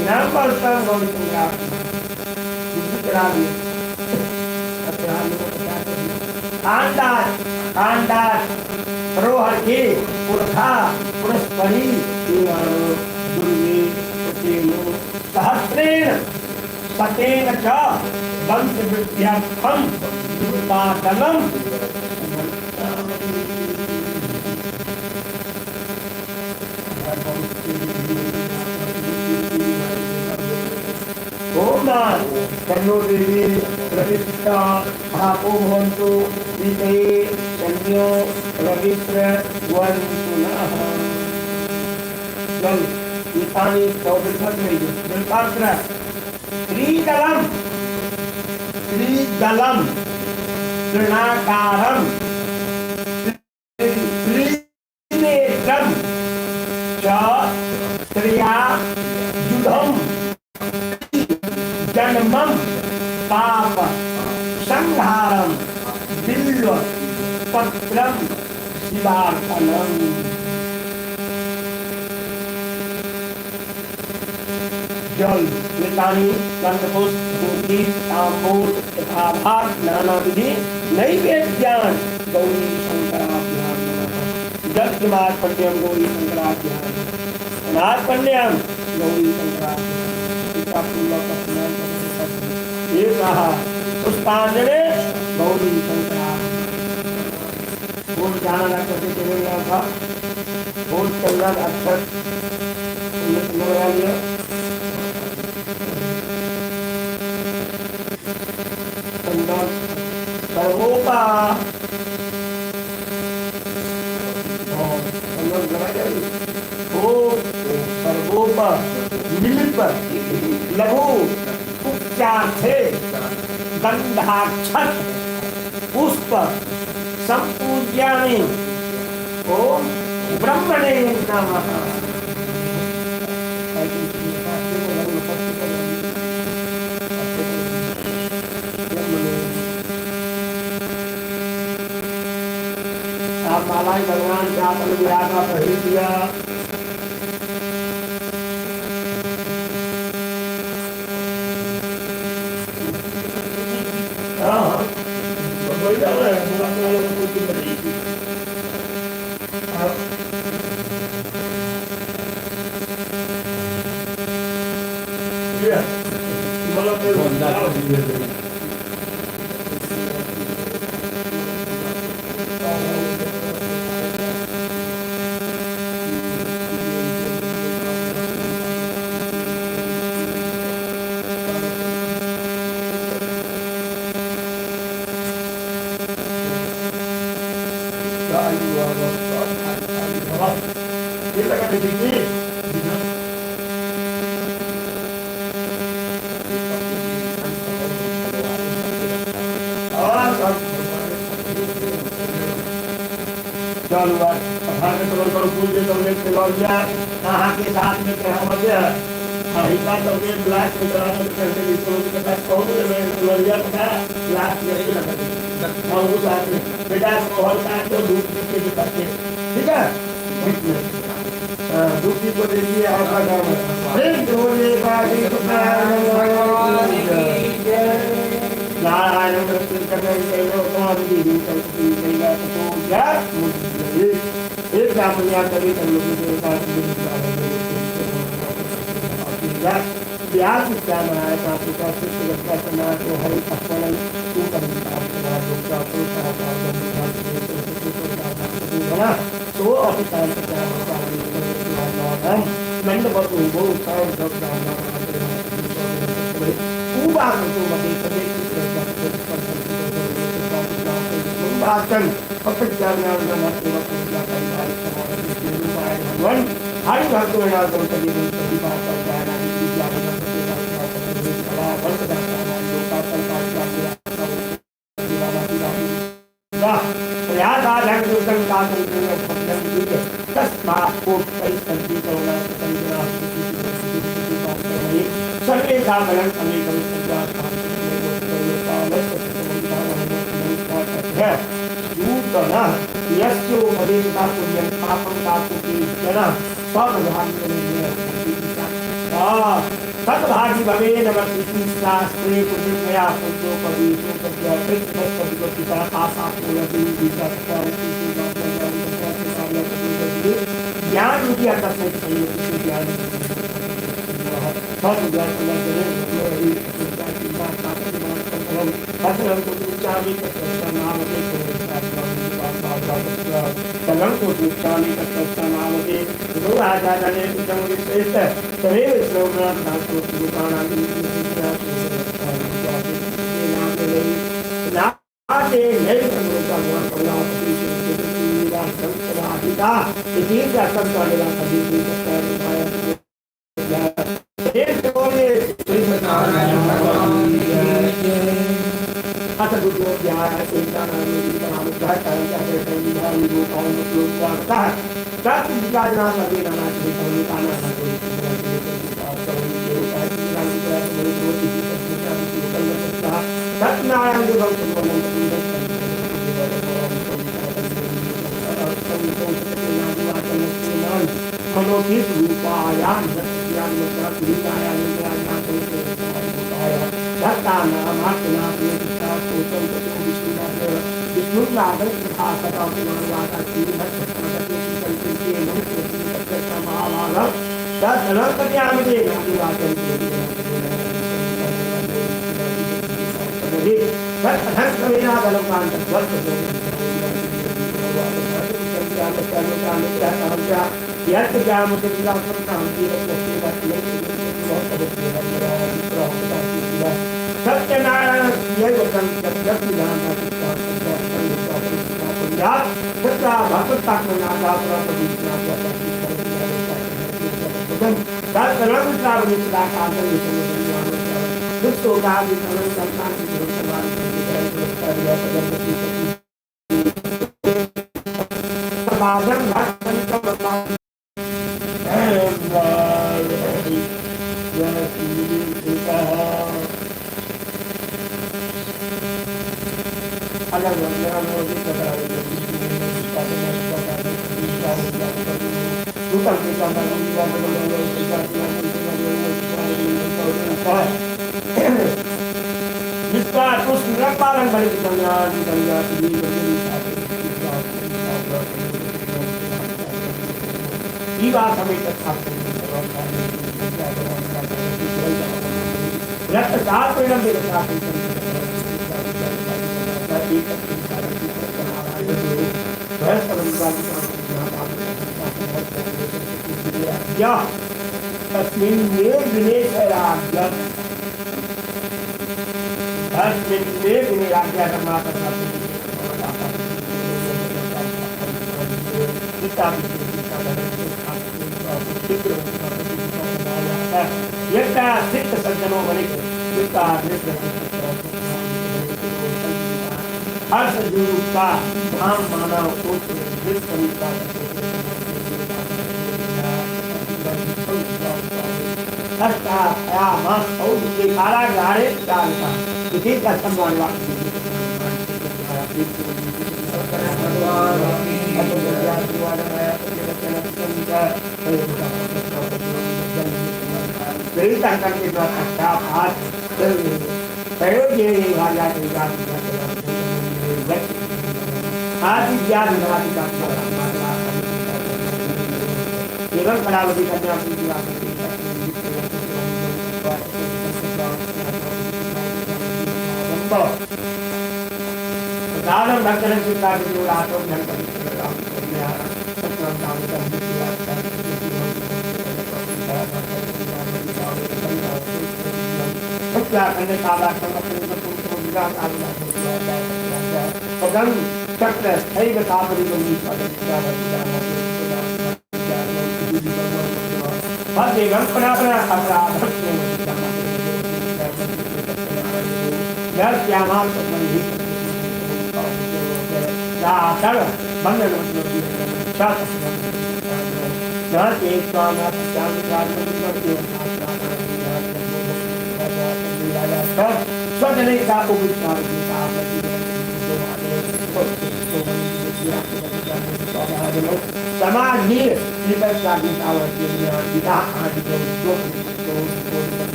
इदं पुष्पं गौरी शंकराभ्याम। कांडार सरोहर के पुरखा पुरस्परी दुर्गे सहस्रेण सतेन च वंश वृद्ध्यर्थम उत्पादनम। ओम तन्नो देवी प्रतिष्ठा भाको भवन्तु प्रीतये शन्यो रवित्र वन्तु नः। जल एतानि बिल्पत्र त्रिदलम त्रिदलम तृणाकारम त्रिनेत्रम संहारम बिल्व पत्रम शिवार्पणम। जल मितानी गंधपुष्प दूधी तांबूल तथा भाग नाना विधि नैवेद्यान गौरी शंकराभ्याम नमः। जल किमार्पण्यम गौरी शंकराभ्याम, अनार्पण्यम गौरी शंकराभ्याम। एक पुष्पांजलि गौरी शंकराभ्याम। फूल जाना लगता चले गया था, फूल चंदन अक्षर लगा लिया। चंदन सर्वोपा चंदन लगा दिया। सर्वोप निमित्त लघु उपचार्थे गंधाक्षत पुष्प संपूज्यामि ओम ब्रह्मणे नमः। आप माला भगवान का का पहिर दिया। हाँ के साथ में ठीक है, धूप को देखिए आपका काम है। नारायण एक हरि सद्भागी भवे नमः शास्त्रे कुटुंबया ज्ञान सत्यनारायण मनोतीत रूपाया सत्यनारायण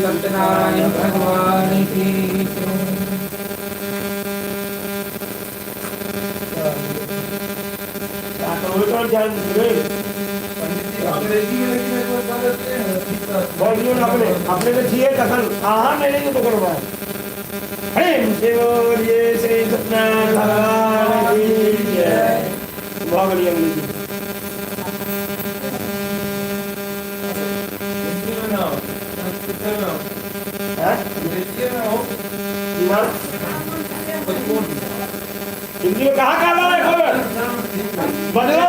सत्यनारायण भगवान की जय। अंग्रेजी में लेकिन एक बार कहते हैं ठीक है। बोलियो ना, अपने अपने में छियै तखन अहाँ नहि रहियो तऽ कोनो बात। प्रेम से बोलिए श्री सत्यनारायण भगवान की जय। भऽ गेलियै अंग्रेजी। हिंदी में ना हो, संस्कृत में हो, हैं? अंग्रेजी में हो। की नाम? कोई हिंदी में कहाँ कहाँ है खबर? बदलो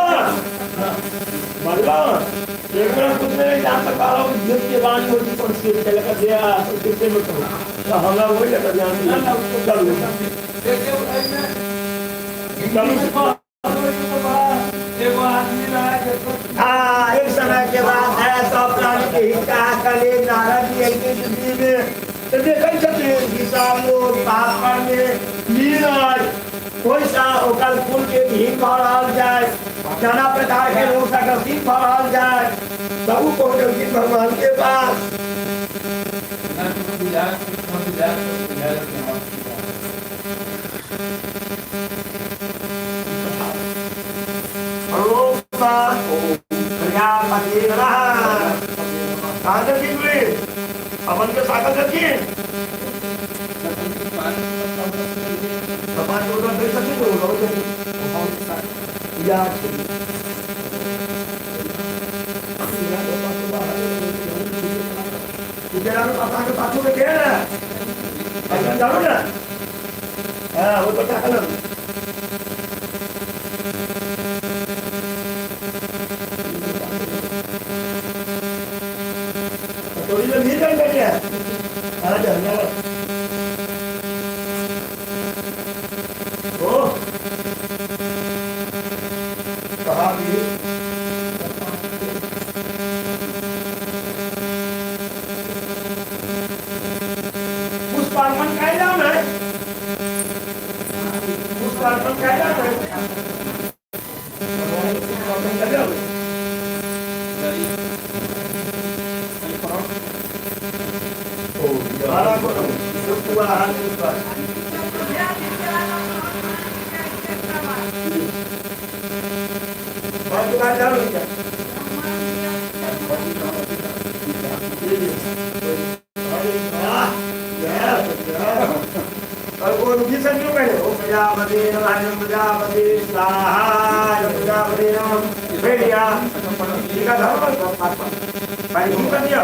बदलो। एक बार खुद में जान तक पा रहा हूँ के वाणी होती संस्कृत के लेकर दिया संस्कृत में तो हमरा वही लेकर ध्यान दिया। चलू चलू। हाँ, एक समय के बात है, सब प्राणी के हित के लिए नारद जी अयलखिन पृथ्वी में तो देखै छथिन कि सब लोग पाप कर्म में लीन अछि, ओहिसँ ओकर कुल के हीन भऽ रहल जाय, नाना प्रकार के रोग सँ ग्रसित भऽ रहल जाय। तब ओ पहुँचलखिन भगवान के पास। प्रजापति नमः। कहाँ देलखिन पुलिस अपन के साकल देलखिन? भगवान के उधर दे छथिन, ओ रहै छथिन या छै। पापा के पाछू में के ने अखन जानो ने। हाँ, वो तो टाकल कटोरी में घी नहीं बैठे हैं। हाँ, जा जा। ओ कहा भी पुष्पार्पण कैला है, पुष्पार्पण कैला है। प्रजापति नमः, प्रजापति स्वाहा, प्रजापति नमः। भेड़िया ठीक है, धर्म भाई घूम कर दिया।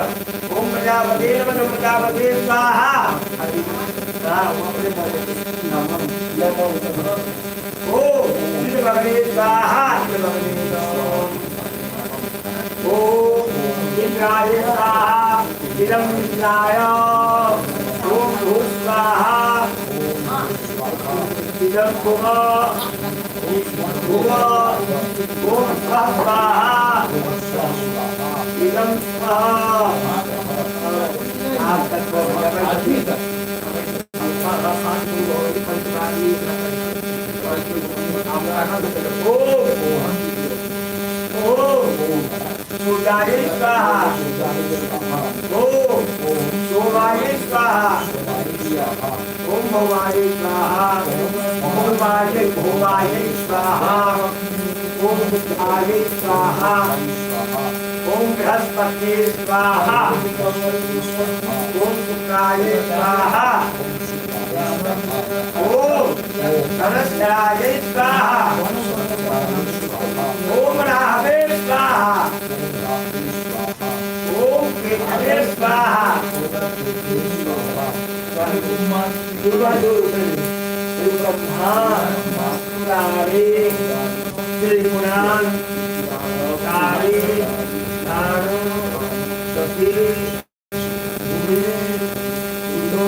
ओम प्रजापति नमः, प्रजापति स्वाहा। हाँ, वो अपने ओम भगवे स्वाहा, ओम इंद्राय स्वाहा, इदं इंद्राय, ओम भू स्वाहा, इदं भुव भुव, ओम स्वः स्वाहा, इदं स्वः। आप तक ओम सूर्याय स्वाहा, ओम सोमाय स्वाहा, ओम भवाय स्वाहा, ओम वाय भोवाय स्वाहा, ओम बुद्धाय स्वाहा, ओम बृहस्पति स्वाहा, ओम शुक्राय स्वाहा, ओम धनस्याय स्वाहा, ओम राहवे स्वाहा, ओम केतवे स्वाहा। ब्रह्मा मुरारे त्रिगुणान कारी नानो सती भूमि इंदो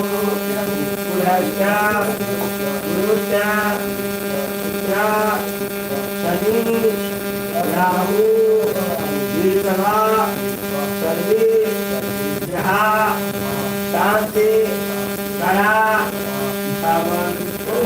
पुलस्त्य गुरुत्य शुक्र शनि राहु वीरमा सर्वे ग्रहा शांति कला भवन्तु।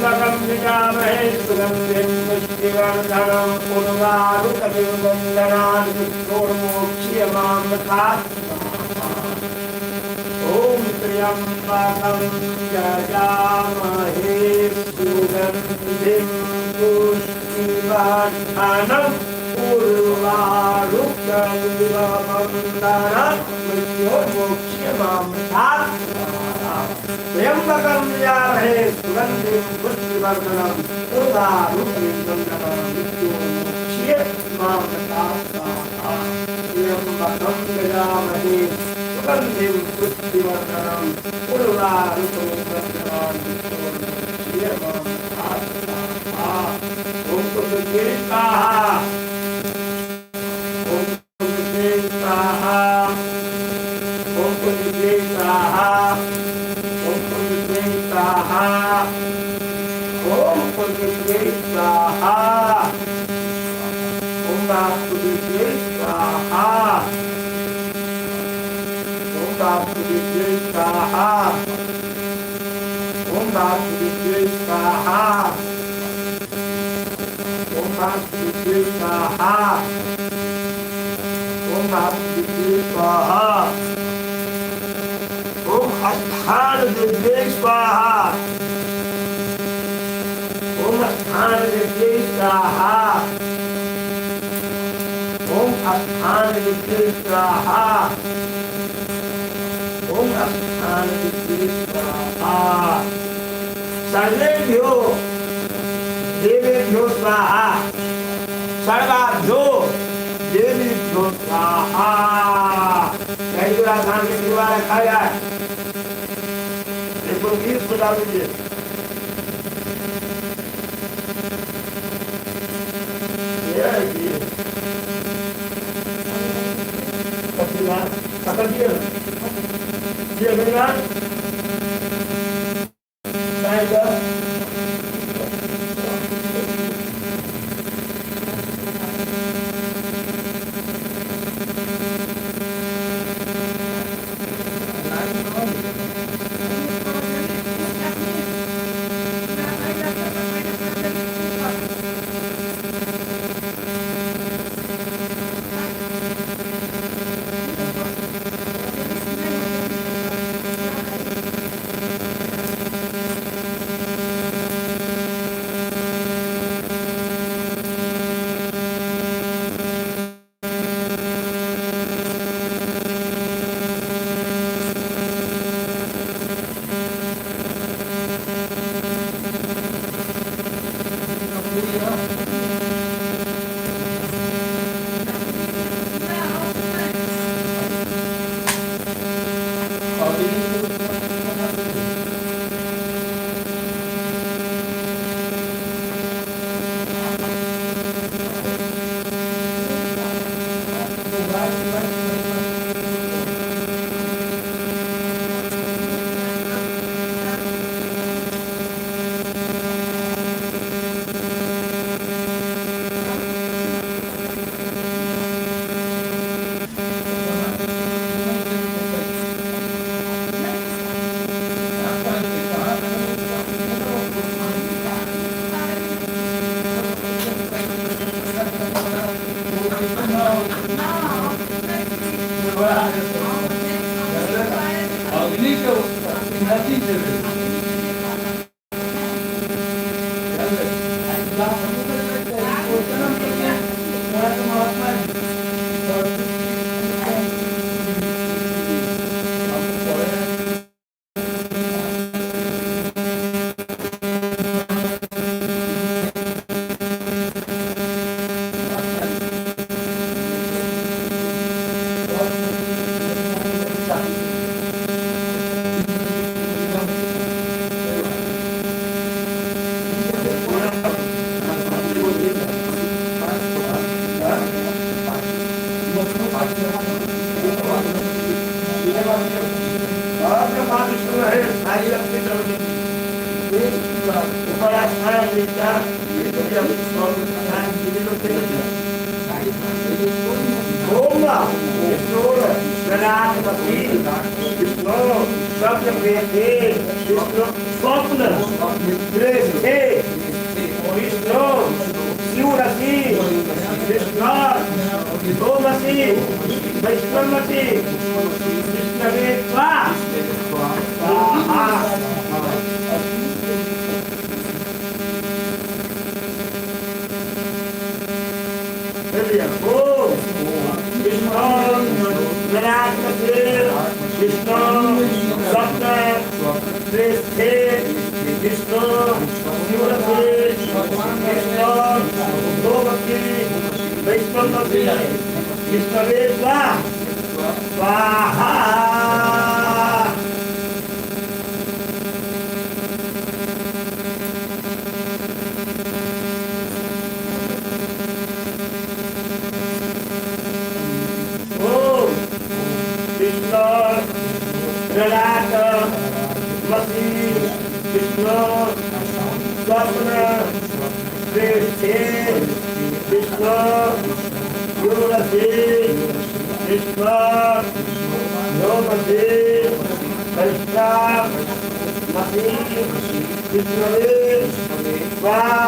त्र्यम्बकं यजामहे सुगन्धिं पुष्टिवर्धनम् उर्वारुकमिव बन्धनान् मृत्योर्मोक्ष्यमामृतात्। ॐ त्र्यम्बकं यजामहे सुगन्धिं पुष्टिवर्धनम् उर्वारुकमिव बन्धनान् मृत्योर्मोक्ष्यमामृतात्। त्र्यम्बकं यजामहे सुगन्धिं पुष्टिवर्धनम् उर्वारुकमिव बन्धनान् मृत्योर्मोक्ष्यमामृतात्। त्र्यम्बकं यजामहे सुगन्धिं पुष्टिवर्धनम् उर्वारुकमिव बन्धनान् मृत्योर्मोक्ष्यमामृतात्। ॐ कुन्दे स्वाहा। ॐ कुन्दे स्वाहा। ॐ कुन्दे स्वाहा। ॐ कुन्दे स्वाहा। ॐ कुन्दे स्वाहा। ॐ वासुदेव स्वाहा। ॐ वासुदेव स्वाहा। ॐ वासुदेव स्वाहा। ॐ वासुदेव स्वाहा। ॐ वासुदेव स्वाहा। ॐ अस्थान दिव्ये स्वाहा। ॐ अस्थान दिव्ये स्वाहा। ॐ अस्थान दिव्ये स्वाहा। ॐ अस्थान दिव्ये स्वाहा। सर्वेभ्यो देवेभ्यो स्वाहा। सर्वाभ्यो देवीभ्यो स्वाहा। कहीं तो राजधान के दीवार रखा जाए, एक 20 बता दीजिए। स्वप्न विष्णु स्वप्न श्रेष्ठे विष्णु शिवरसी विष्णु गोमती वैष्णवती विष्णवे स्वाहा। विष्णु विष्णु स्वप्न श्रेष्ठे विष्णु शिवरसी विष्णु गोमती वैष्णवती विष्णवे स्वाहा। विष्णु प्रहलाद मती विष्णु स्वप्न श्रेष्ठे विष्णु युवरसी विष्णु लोमती वैष्णव मती विष्णवे स्वाहा।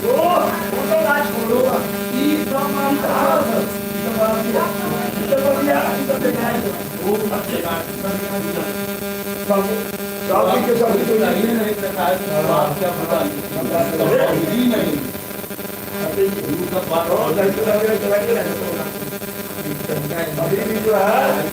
Oh! अभी भी जो है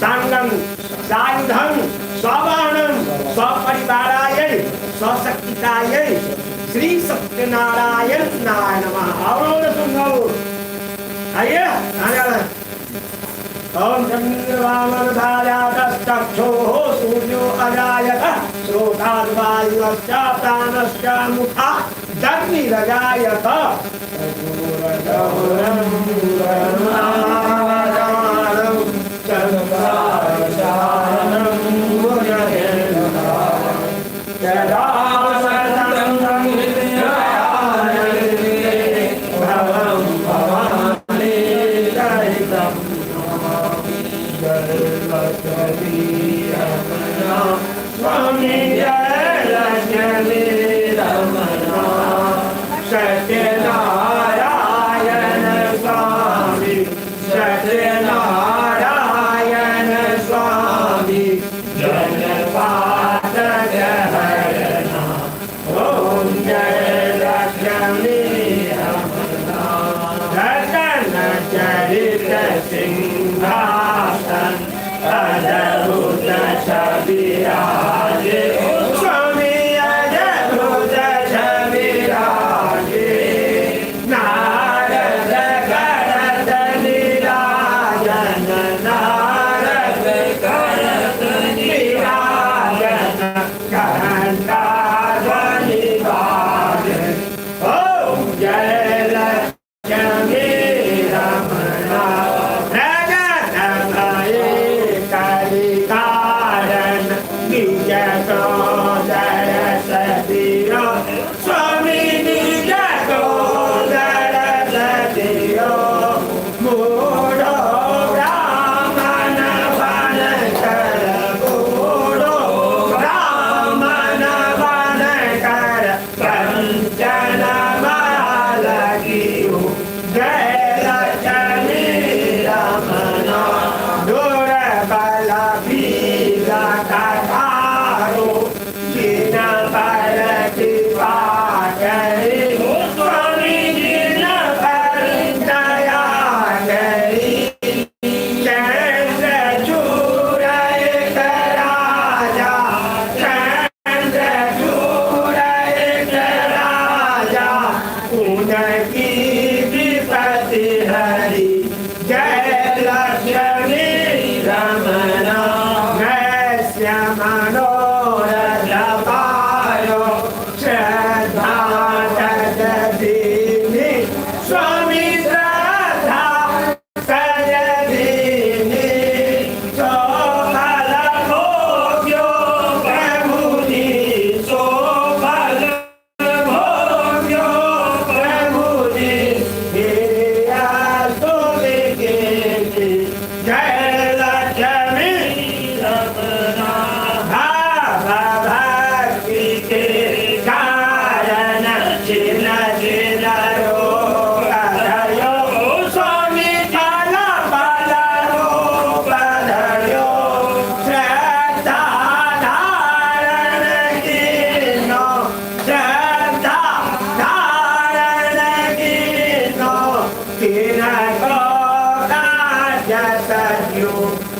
साङ्गं सायुधं सवाहनं सपरिवाराय सशक्तिताय श्री सत्यनारायण नाय नमः। और सुनो आइए आने वाला ओम चन्द्रवामधायातश्चक्षोः सूर्यो अजायत श्रोताद्वायुश्च प्राणश्च मुखादग्निरजायत।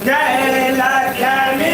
Jai Lakshmi.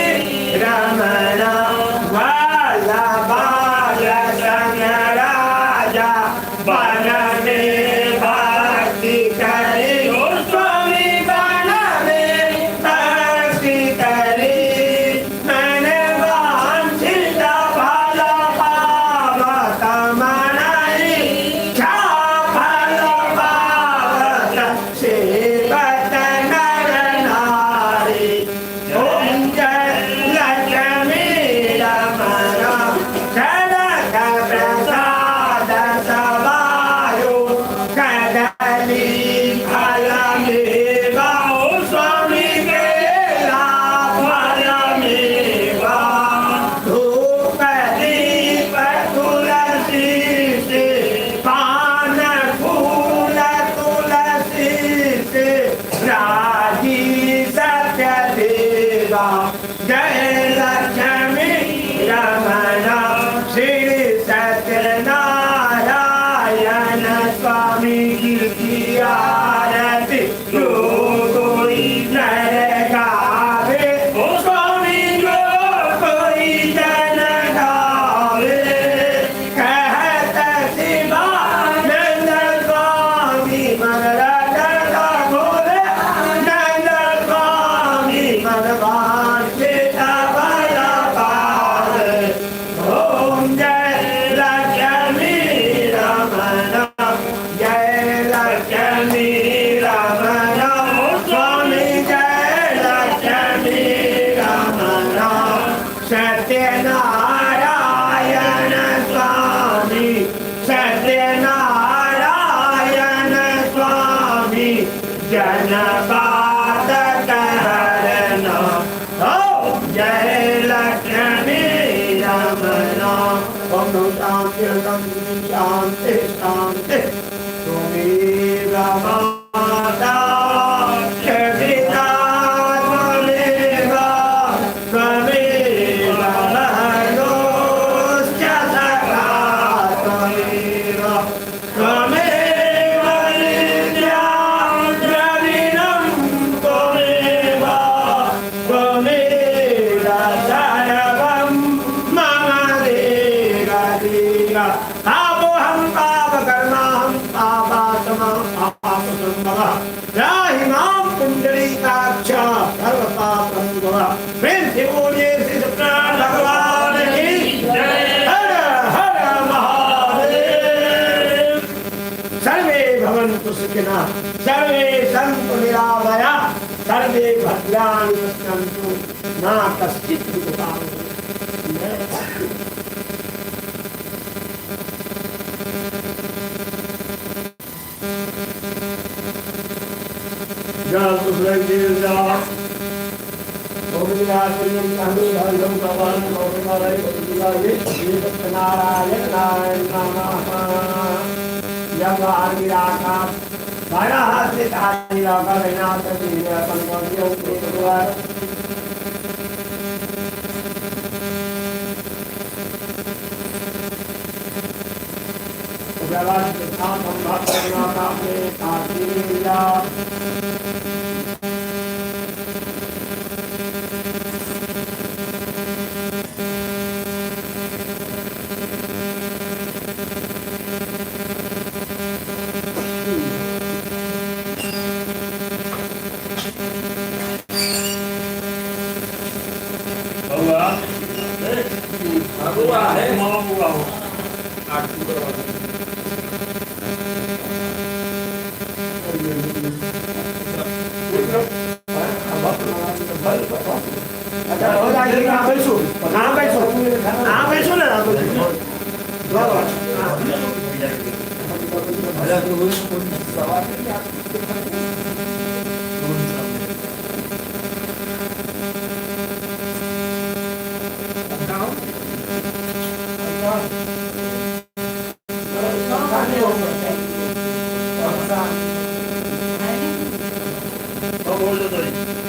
सत्यनारायण स्वामी, सत्यनारायण स्वामी, जन पातक हरना, हो जय लक्ष्मी रमना। ओम शांति शांति शांति। त्वमेव माता च पिता त्वमेव, त्वमेव बन्धुश्च सखा त्वमेव, त्वमेव विद्या द्रविणं त्वमेव, त्वमेव सर्वं मम देव देव। पापोऽहं पापकर्माहं पापात्मा पापसंभवः, त्राहि मां पुण्डरीकाक्ष सर्वपापसंभवः। प्रेम से बोलिए श्री सत्यनारायण भगवान की जय। हर हर महादेव। सर्वे भवन्तु सुखिनः, सर्वे सन्तु निरामयाः, सर्वे भद्राणि पश्यन्तु, मा कश्चित् दुःखानि। बोल दो।